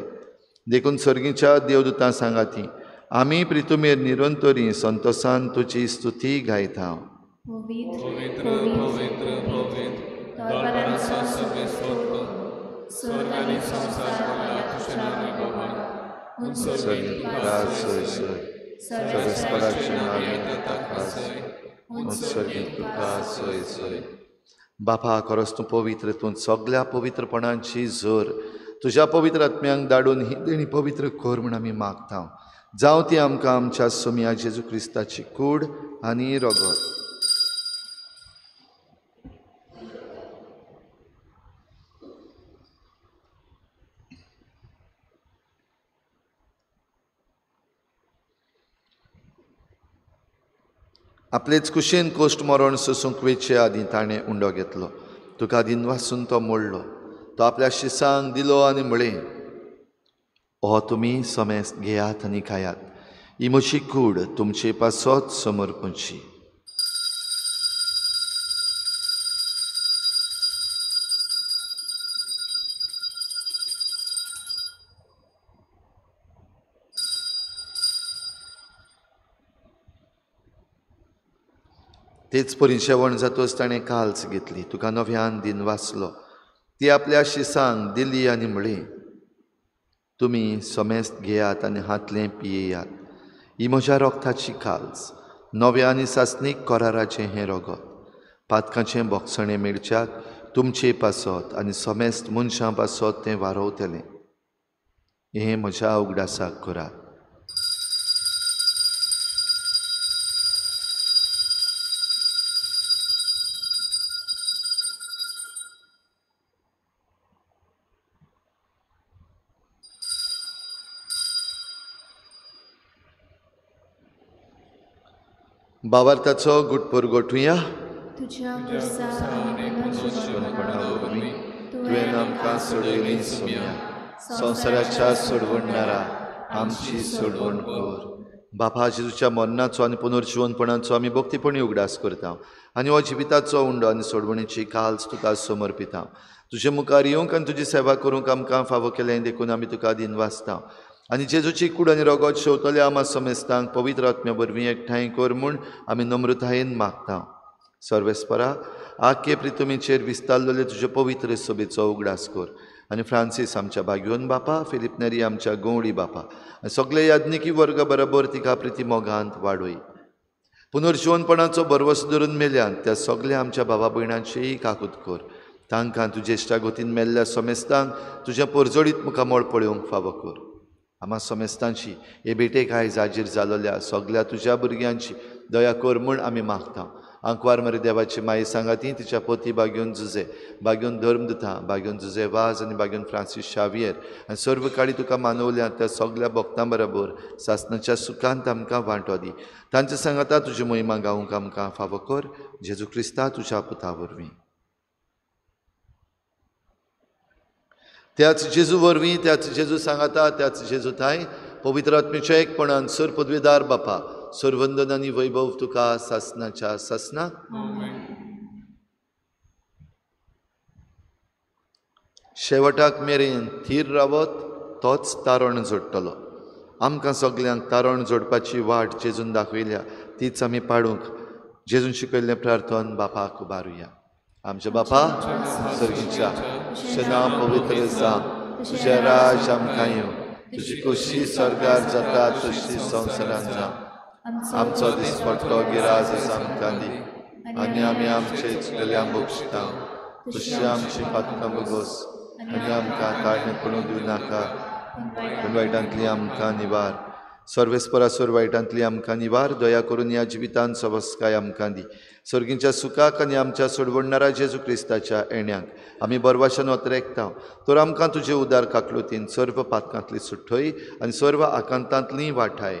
देखून सर्गीच्या देवदूतां सांगाती आमी प्रितुमेर निरंतरी संतोसान तुजी स्तुती गायता. पवित्र पवित्र पवित्र दरबाराचो सर्वेस्पर, स्वर्ग आनी संवसार भरला तुज्या नांवान. सर्गीं तुका सोय सोय, सर्वेस्पराचें नांव घेता सोय, उत्सर्गीत तुका सोय सोय. बापा, खरोच तूं पवित्र, तूं सगल्या पवित्रपणाची जोर तुज्या पवित्र आत्म्यांक धाडून ही देणी पवित्र कर म्हूण आमी मागता. जावं ती आमकां आमच्या सोमया जेजू क्रिस्ताची कूड आनी रगत. आपलेच कुशीन कोश्ट मरण सोसूंक वेचे आदीं ताणें उंडो घेतलो. तुका दिनवासून तो मोडलो. तो आपल्या शिसांक दिलो आनी म्हळें, हो तुमी समेस्त घेयात आनी खायात. ही म्हजी कूड तुमचे पासत समर्पणची. तेच परी जेवण जातच ताणें काल्स घेतली, तुका नव्यान दिन वाचलो, ती आपल्या शिसांक दिली आनी म्हळी, तुमी समेस्त घेयात आनी हातलें पियेयात. ही म्हज्या रोगताची काल्स, नव्या आनी सासणीक कराराचें हें रोगत. पातकाचें बोगसणें मेळच्याक तुमचे पासत आनी समेस्त मनशां पासत तें वारोवतलें. हें म्हज्या उगडासाक करात. बावार्थाचो गुटपूर गोठुया. तुवें आमकां सोडयली सोम्या, संवसाराच्या सोडवणणारा आमची सोडवण कर. बापा, जेजूच्या मरणाचो आनी पुनर्जिवनपणाचो आमी भक्तीपणी उगडास करता आनी हो जिविताचो उंडो आनी सोडवणीची काल्स तुका समर्पिता. तुजे मुखार येवंक आनी तुजी सेवा करूंक आमकां फावो केलें देखून आमी तुका दिनवासता. आनी जेजूची कूड आनी रगत शेवतल्या आमा समेस्तांक पवित्र आत्म्या वरवीं एकठांय कर म्हूण आमी नम्रतायेन मागता. सर्वेस्परा, आखे प्रितुमीचेर विस्तारलेले तुजे पवित्र सभेचो उगडास कर आनी फ्रांसीस आमच्या भाग्योन बापा, फिलीप नेरी आमच्या गवळी बापा आनी सगळे याज्ञिकी वर्ग बरोबर तिका प्रिती मोगांत वाडय. पुनर्जिवनपणाचो भरवस धरून मेल्यान त्या सगळ्या आमच्या भावा भयणांचीय काकूत कर. तांकां तुजे इश्टागतीन मेल्ल्या समेस्तांक तुजें परजळीत मुखामळ पळोवंक फावो कर. आमा समेस्तांची हे भेटेक आयज हाजीर जालोल्या सगळ्या तुज्या भुरग्यांची दया कर म्हूण आमी मागता. आंकवार मरे देवाची माई सांगाती तिच्या पोती बागेवन जुजे, बागेवन धर्म दिता, बागेवन जुजे वाज आनी बागेवन फ्रांसीस शावियर आनी सर्व काळी तुका मानवल्या त्या सगळ्या भक्तां बरोबर सासणाच्या सुखांत आमकां वांटो दी. तांचे सांगाता तुजी महिमा गावंक आमकां फावो कर. जेजू क्रिस्ता तुज्या पुता वरवीं. त्याच जेजू वरवीं, त्याच जेजू सांगाता, त्याच जेजू थांय पवित्र आत्म्याच्या एकपणान सर पदवीदार बापा, सर्वंदन आनी वैभव तुका सासणाच्या सासणाक. शेवटाक मेरेन थीर रावत तोच तारण जोडटलो. आमकां सगल्यांक तारण जोडपाची वाट जेजून दाखयल्या तीच आमी पाडूंक जेजून शिकयल्लें प्रार्थन बापाक उबारुया. आमच्या बापा सर्गीच्या, तुजें नांव पवित्र जावं, तुजें राज आमकां येवं, तुजी खोशी स्वर्गार जाता तशी संवसारांत जावं. आमचो दिसपट्टो गिराज आमकां दी आनी आमी आमचे चुकल्यांक बक्षिता तशी आमची पातकां भोगोस आनी आमकां ताळणे पडूंक दिवं नाका, पूण वायटांतली आमकां निवार. सर्वेस्परासर वायटांतली आमकां निवार. दया करून ह्या जिवितान सवस्काय आमकां दी. सर्गींच्या सुखाक आनी आमच्या सोडवणणारा जेजू क्रिस्ताच्या येण्याक आमी बरवाशान ओतरेकता. तर आमकां तुजे उदार काकलुतीन सर्व पातकांतली सुठय आनी सर्व आकांतांतली वाठाय.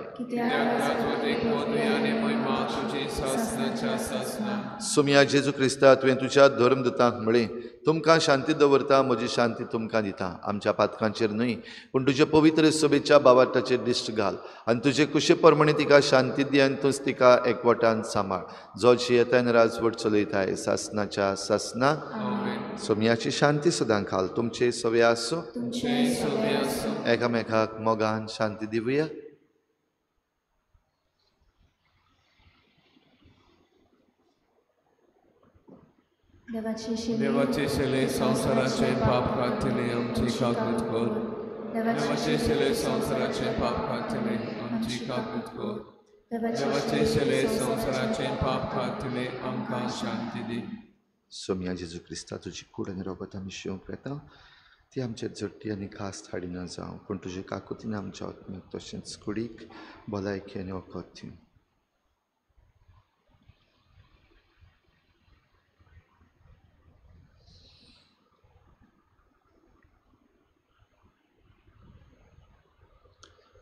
सुमया जेजू क्रिस्ता, तुवें तुज्या धर्मदूतांक म्हळें, तुमकां शांती दवरता, म्हजी शांती तुमकां दिता. आमच्या पातकांचेर न्हय पूण तुजे पवित्र सभेच्या बावार्थाचेर दिश्ट घाल आनी तुजे कुशे प्रमाणे तिका शांती दी आनी तूंच तिका एकवटान सांबाळ, जो जियेतान राजवट चलयताय सासनाच्या सासना. सोमयाची शांती सदां घाल. तुमचे सवे आसूं. एकामेकाक मोगान शांती दिवया. देवाचे शिले संवसाराचे पाप काडटले आमची काकूत कर. देवाचे शिले संवसाराचे पाप काडटले आमची काकूत कर. देवाचे शिले संवसाराचे पाप काडटले आमकां शांती दी. सोमया जेजू क्रिस्ता, तुजी कूड आनी रोगत आमी शिवंक वेता ती आमचे झट्टी आनी खास हाडिना जावं, पूण तुजे काकुतीन आमच्या आत्म्याक तशेंच कुडीक भलायकी आनी वखद दिवं.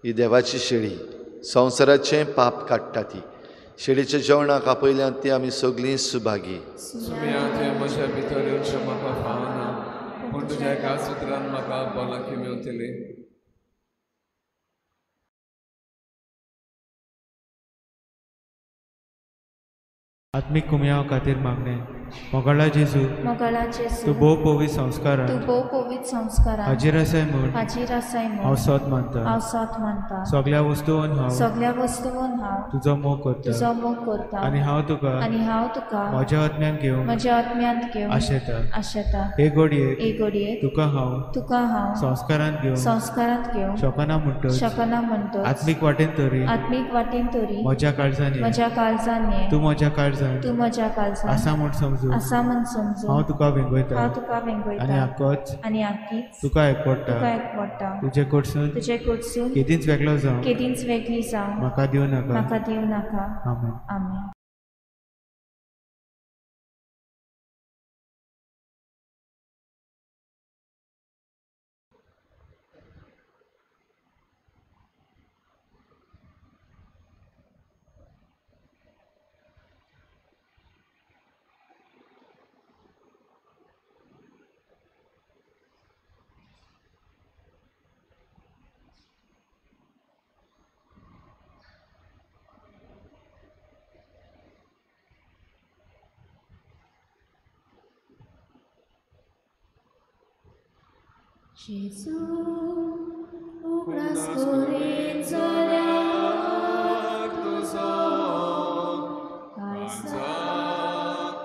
ही देवाची शेळी संवसाराचें पाप काडटा. ती शेळीच्या जेवणाक आपयल्यान ती आमी सगळीं सुभागी. म्हज्या भितर येवचें म्हाका फावना, पूण तुज्या एका सुत्रान म्हाका भलायकी मेवतली. आत्मीक कुमयाव खातीर मागणें. मोगाळा जेजू, मोगाळा जेजू, तूं भोव पवित्र संस्कारान, तूं भोव पवित्र संस्कारान हाजीर आसाय म्हूण, हाजीर आसाय म्हूण हांव सोद मानता, हांव सोद मानता. सगळ्या वस्तून हांव, सगळ्या वस्तून हांव तुजो मोग करता, तुजो मोग करता. आनी हांव तुका, आनी हांव तुका म्हज्या आत्म्यान घेवंक, म्हज्या आत्म्यांत घेवंक आशेता, आशेता. हे घडयेक, हे घडयेक तुका हांव, तुका हांव संस्कारांत घेवंक, संस्कारांत घेवंक शकना म्हणटच, शकना म्हणटच, आत्मीक वाटेन तरी, आत्मीक वाटेन तरी म्हज्या काळजान, म्हज्या काळजान ये, तूं म्हज्या काळजान, तूं म्हज्या काळजान आसा म्हूण समजून, आसा म्हूण समजून हांव तुका वेंगयता, हांव तुका वेंगयता. आनी आकोच, आनी आकीच तुका एकवडटा, तुका एकवडटा. तुजे कडसून, तुजे कडसून केदींच वेगळो जावं, केदींच वेगळी जावं म्हाका दिवं नाका, म्हाका दिवं नाका. आमेन. आमेन. जेजू उगडास करीत जाल्यार तुजो काळजाक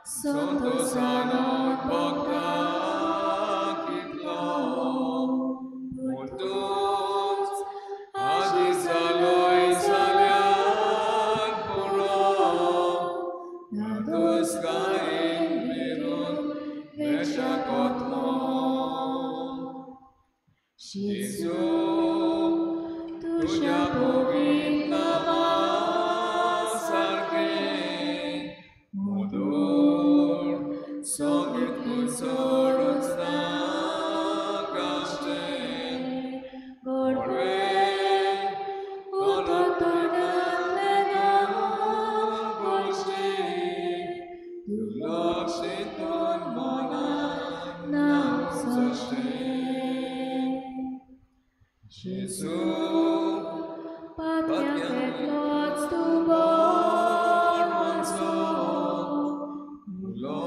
संतोषान भोगता कितलो पूण तूंच आदी जालोय जाल्यार पुरो धादोसकायेन विरून वेच्या कोतलो. जेजू तुज्या पवित्र नांवा सारकें मधूर संगीत चडूच नाकाशें गोडवें उदक तोंडांतलें गोश्टी दुर्लक्षितून मनान नांव सश्टें. जेजू पात्यांतलोच तूं बरो उलो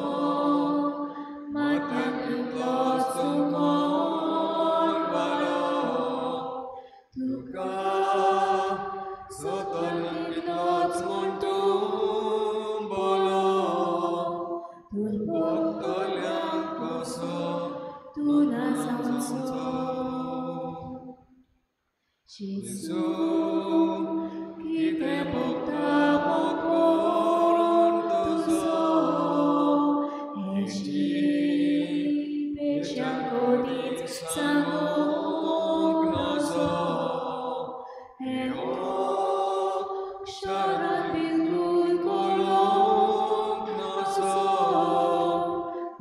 मात्यांतलोच तूं कोण बरो तुका सतलंतलोच म्हूण तूं बोलो तूं भोगतल्यांक कसो तूं ना जावचो. जेजू जेजू कितें भोगता मोग करून तुजो हेची पेच्या कोडीच सांगूंक नजो हें अक्षरान बिलकूल करूंक नजो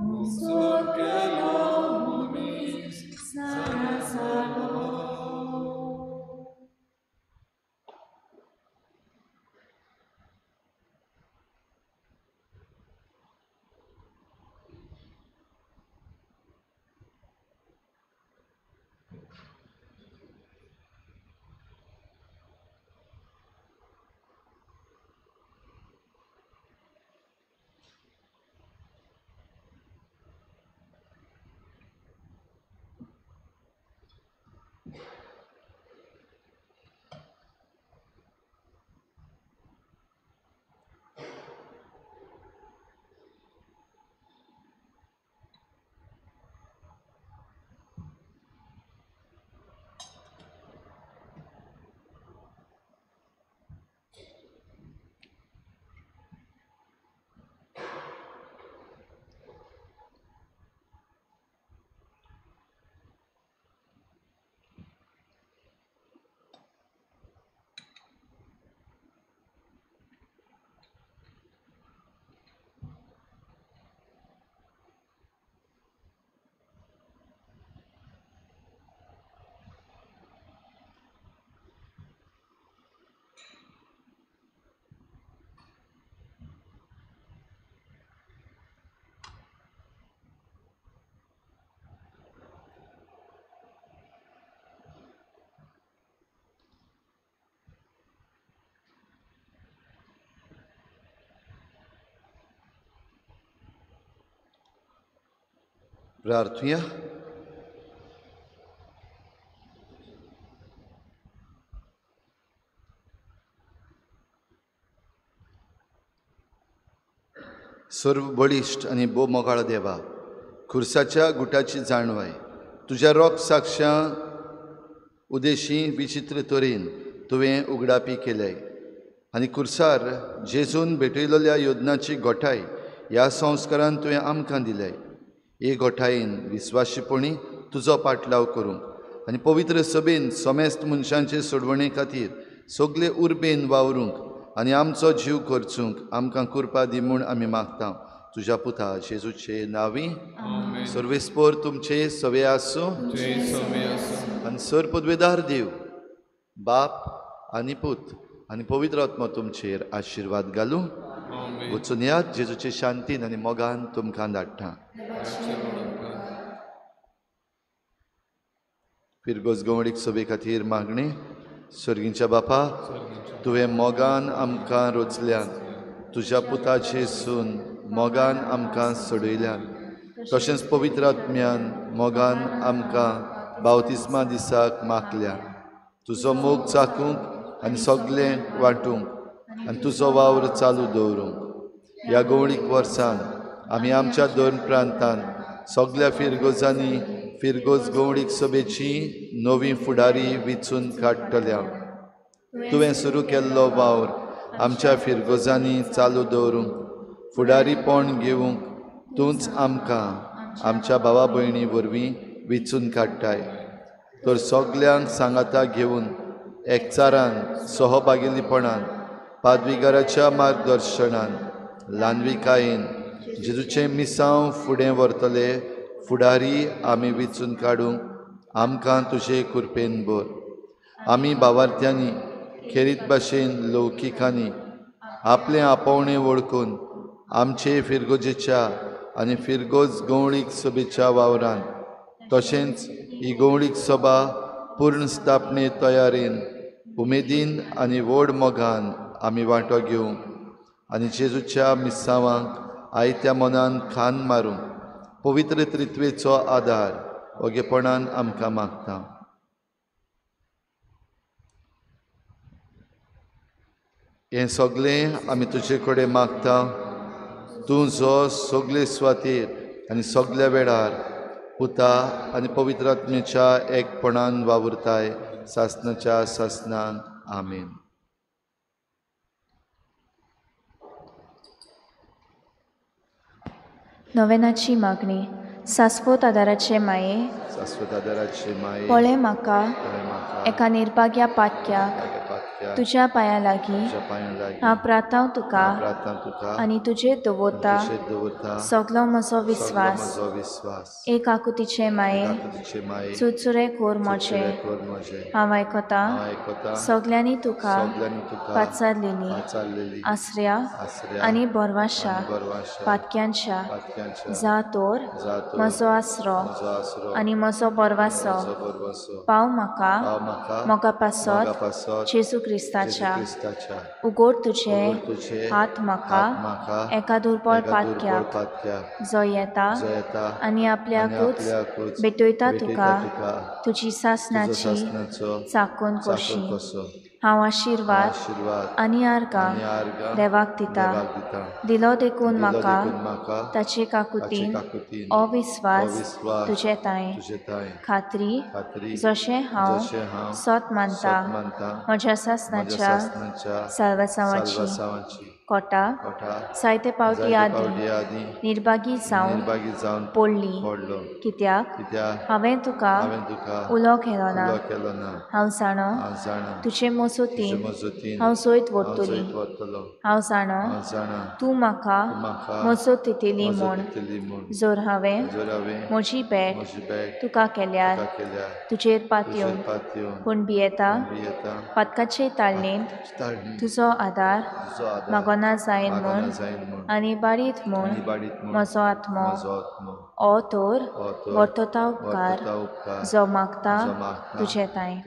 मुजोर केलो मनीस जाणा जालो. प्रार्थुया. सर्व बळिश्ट आनी भोव मोगाळ देवा, खुर्साच्या गुटाची जाणवाय तुज्या रोग साक्षां उदेशी विचित्र तरेन तुवें उगडापी केल्याय आनी खुर्सार जेजून भेटयलेल्या योजनाची गोठाय ह्या संस्कारान तुवें आमकां दिल्याय. हे गोठायेन विस्वाशीपणी तुजो पाटलाव करूंक आनी पवित्र सभेन समेस्त मनशांचे सोडवणे खातीर सगळे उर्बेन वावरूंक आनी आमचो जीव खर्चूंक आमकां कृपा दी म्हूण आमी मागता तुज्या पुता जेजूचे नांवी. सर्वेस्पोर तुमचे सवे आसूं आनी सर पदवेदार देव बाप आनी पूत आनी पवित्र आत्मो तुमचेर आशिर्वाद घालूं. वचून यात जेजूचे शांतीन आनी मोगान तुमकां धाडटा. फिरगोज गवडीक सभे खातीर मागणी. सर्गींच्या बापा, तुवें मोगान आमकां रोचल्यान, तुज्या पुताचे सून मोगान आमकां सोडयल्यान, तशेंच पवित्र आत्म्यान मोगान आमकां बावतिस्मा दिसाक मागल्या. तुजो मोग चाकूंक आनी सगळें वांटूंक आनी तुजो वावर चालू दवरूंक ह्या गवळीक वर्सान आमी आमच्या दोन प्रांतान सगळ्या फिरगोजांनी फिरगोज गवळीक सभेची नवी फुडारी विचून काडटल्या. तुवें सुरू केल्लो वावर आमच्या फिरगोजांनी चालू दवरूंक फुडारीपण घेवंक तूंच आमकां आमच्या भावा भयणी वरवीं विचून काडटाय. तर सगल्यांक सांगाता घेवन एकचारान सहभागीपणान पादविगाराच्या मार्गदर्शनान ल्हानविकायेन जेजूचें मिसांव फुडें व्हरतले फुडारी आमी विचून काडूंक आमकां तुजे कृपेन भर. आमी भावार्थ्यांनी खेरीत भाशेन लौकिकांनी आपलें आपोवणें वळखून आमचे फिरगोजेच्या आनी फिरगोज गवळीक सभेच्या वावरान तशेंच ही गवळीक सभा पूर्ण स्थापने तयारेन उमेदीन आनी व्हड मोगान आमी वांटो घेवंक आनी जेजूच्या मिसांवांक आयत्या मनान खान मारूंक पवित्र त्रित्वेचो आदार ओगेपणान आमकां मागता. हें सगळें आमी तुजे कडेन मागता, तूं जो सगळे सुवातेर आनी सगळ्या वेळार पुता आनी पवित्र आत्म्याच्या एकपणान वावुरताय सासनाच्या सासनान. आमेन. नवेनाची मागणी. सास्वत आदाराचे माये, सास्वत आदाराचे माये, पळय म्हाका एका निर्भाग्या पातक्याक तुज्या पांयां लागीं हांव प्रार्थांव तुका आनी तुजेर दवरता सगलो म्हजो विस्वास. एक आकुतीचे माये, चुरचुरे कोर म्हजे, हांव आयकतां सगल्यांनी तुका पाचारलेली आसऱ्या आनी बोरवाशा पातक्यांच्या जा तोर म्हजो आसरो आनी म्हजो बोरवासो पाव म्हाका मोगा पासत जेजू क्रिस्ताच्या. उगोड तुझे हात म्हाका एका दुर्बळ पातक्याक जो येता आनी आपल्याकूच भेटयता तुका तुजी सासनाची चाकून कशी. हांव आशिर्वाद आनी आर्गां देवाक दिता. दिलो देखून म्हाका ताचे काकुतीन अविस्वास तुजे तांय खात्री जशें हांव सत मानता म्हज्या सासनाच्या साल्वासांवाची कोटा जायते पावटी आदी निर्भागी जावन पडली कित्याक हांवें तुका उलो केलो ना. हांव जाणो तुजे मजतीन हांव जैत व्हरतली. हांव जाणो तूं म्हाका मजत दितली म्हूण जर हांवें म्हजी भेट तुका केल्यार तुजेर पातयेवन. पूण भियेता पातकाचे ताळणेंत तुजो आदार मागोना जायन म्हूण आनी बारीत म्हूण म्हजो आत्मो ओ तर वर्तता उपकार जो मागता तुजे तांय.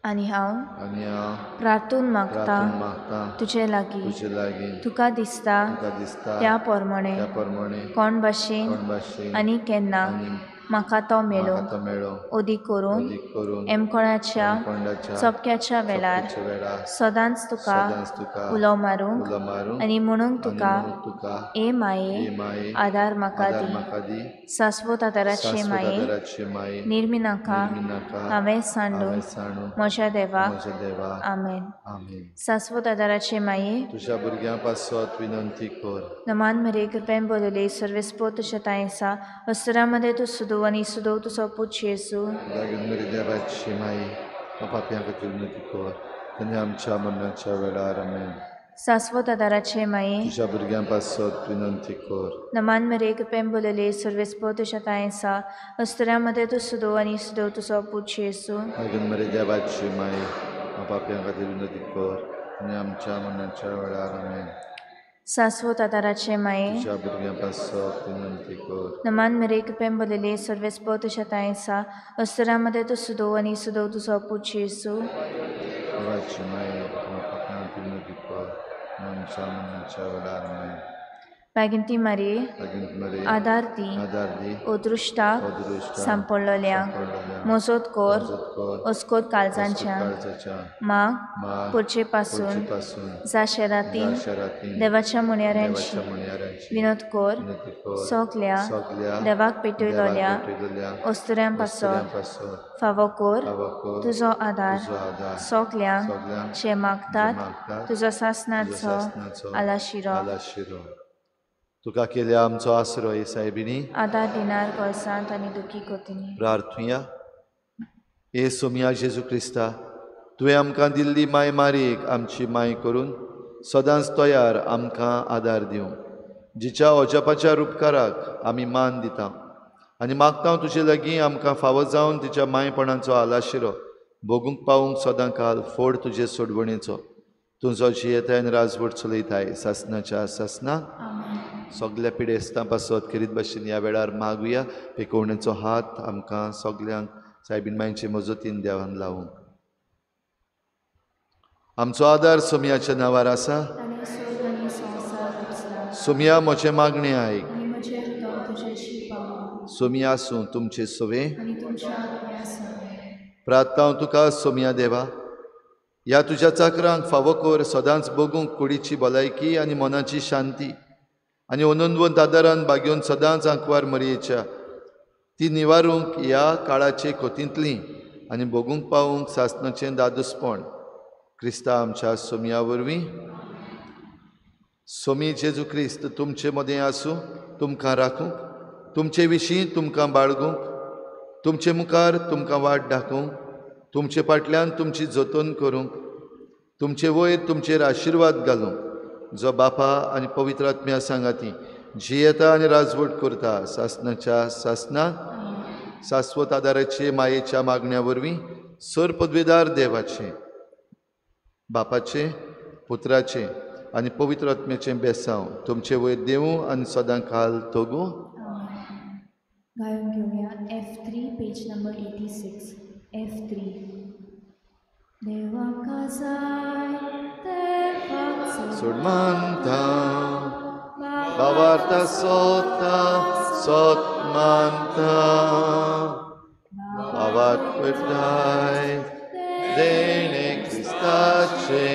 आनी हांव प्रार्थून मागता तुजे लागीं तुका दिसता त्या प्रमाणे कोण भाशेन आनी केन्ना म्हाका तो मेळो ओदी करून एमकोणाच्या चपक्याच्या वेळार सदांच तुका उलो मारूंक आनी म्हणूंक तुका ए माये आदार म्हाका दी. सासवत आदाराचे माये निर्मिनाका हांवें सांडून म्हज्या देवाक. आमेन. सासवत आदाराचे माये तुज्या भुरग्यां पासत विनंती कर. नमान मरे कृपेन बोलले सर्वेस्पो तुज्या तांय आसा अस्तरा मदें तूं सुदोव आनी सुदोव तुजो पूत जेजू. लागीं देवाची माई पापयां खातीर विनंती कर आनी आमच्या मरणाच्या वेळार. आमेन. सासवत आदाराचे माये तुज्या भुरग्यां पासत विनंती कर. नमान मरे कृपेन बोलले सर्वेस्पो तुज्या तांय आसा अस्तरा मदें तूं सुदोव आनी सुदोव तुजो पूत जेजू. लागीं मरे देवाची माई पापयां खातीर विनंती कर आनी आमच्या मरणाच्या वेळार. आमेन. सासवत आदाराचे माये तुज्या भुरग्यां पासत विनंती कर. नमान मरे कृपेन बोलले सर्वेस्पो तुज्या तांय आसा अस्तरा मदें तूं सुदोव आनी सुदोव तुजो पूत जेजू. देवाची माई पापयां खातीर विनंती कर आनी आमच्या मरणाच्या वेळार. आमेन. बागिंती मारी आदार दी अदृश्टाक सांपडलेल्यांक मजत कर अस्कोत काळजांच्या माग पुरचे पासून जा शेरातीन देवाच्या मुन्याऱ्यांची विनोद कर सगल्या देवाक पेटयलोल्या अस्तुऱ्यां पासत फावो कर तुजो आदार सगल्यांक जे मागतात तुजो सासनाचो आलाशिरो. तुका केल्या आमचो आसरो हे सायबिणी आदार दिनार गरजांत आनी दुखी कोतिनी. प्रार्थुया. हे सोमया जेजू क्रिस्ता तुवें आमकां दिल्ली माय मारयेक आमची माय करून सदांच तयार आमकां आदार दिवंक जिच्या अजापाच्या रुपकाराक आमी मान दिता आनी मागता तुजे लागीं आमकां फावो जावन तिच्या मायपणाचो आलाशिरो भोगूंक पावूंक सदां काल फोड तुजे सोडवणेचो. तुजो जियेताय आनी राजवट चलयताय सासनाच्या सासना. सगल्या पिडेस्तां पासत खेरीत भाशेन ह्या वेळार मागुया पेकोवणेचो हात आमकां सगल्यांक सायबीण मांयचे मजतीन देवान लावूंक. आमचो आदार सोमयाच्या नांवार आसा. सोमया म्हजें मागणें आयक. सोमया आसूं तुमचे सवे. प्रार्थना तुका सोमया देवा ह्या तुज्या चाकरांक फावो कर सदांच बगूंक कुडीची भलायकी आनी मनाची शांती आनी अनंतवंत आदारान बागेवन सदांच आंकवार मरयेच्या ती निवारूंक ह्या काळाचे खोतींतली आनी भोगूंक पावूंक सासनाचें दादूसपण क्रिस्ता आमच्या सोमया वरवीं. सोमी जेजू क्रिस्त तुमचे मदें आसूं तुमकां राखूंक तुमचे विशीं तुमकां बाळगूंक तुमचे मुखार तुमकां वाट दाखोवंक तुमचे फाटल्यान तुमची जतन करूंक तुमचे वयर तुमचेर आशिर्वाद घालूंक जो बापा आनी पवित्र आत्म्या सांगाती जियेता आनी राजवट करता सासनाच्या सासना. सास्वत आदाराचे मायेच्या मागण्या वरवीं सर पदवेदार देवाचे बापाचे पुत्राचे आनी पवित्र आत्म्याचें बेसांव तुमचे वयर देवूं आनी सदां काल तगूं. गायन घेवया F3 page number 86. F3. देवाक जाय देवाक सोड मानता भावार्था सोता सोत मानता भावार्थ पेटाय देणे क्रिस्ताचे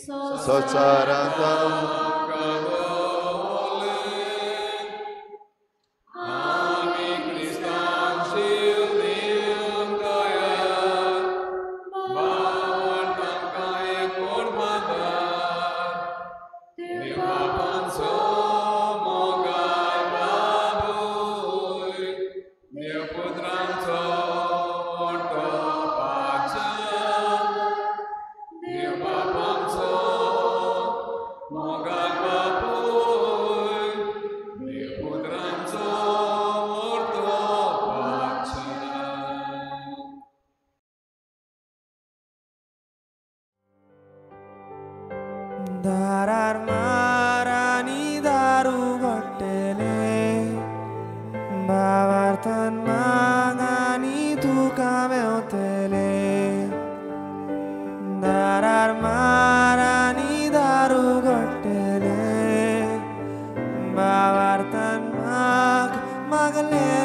संवसारांत. दारार मारानी दारू घडटले भावार्थान मागानी तुका मेवतले. लागले.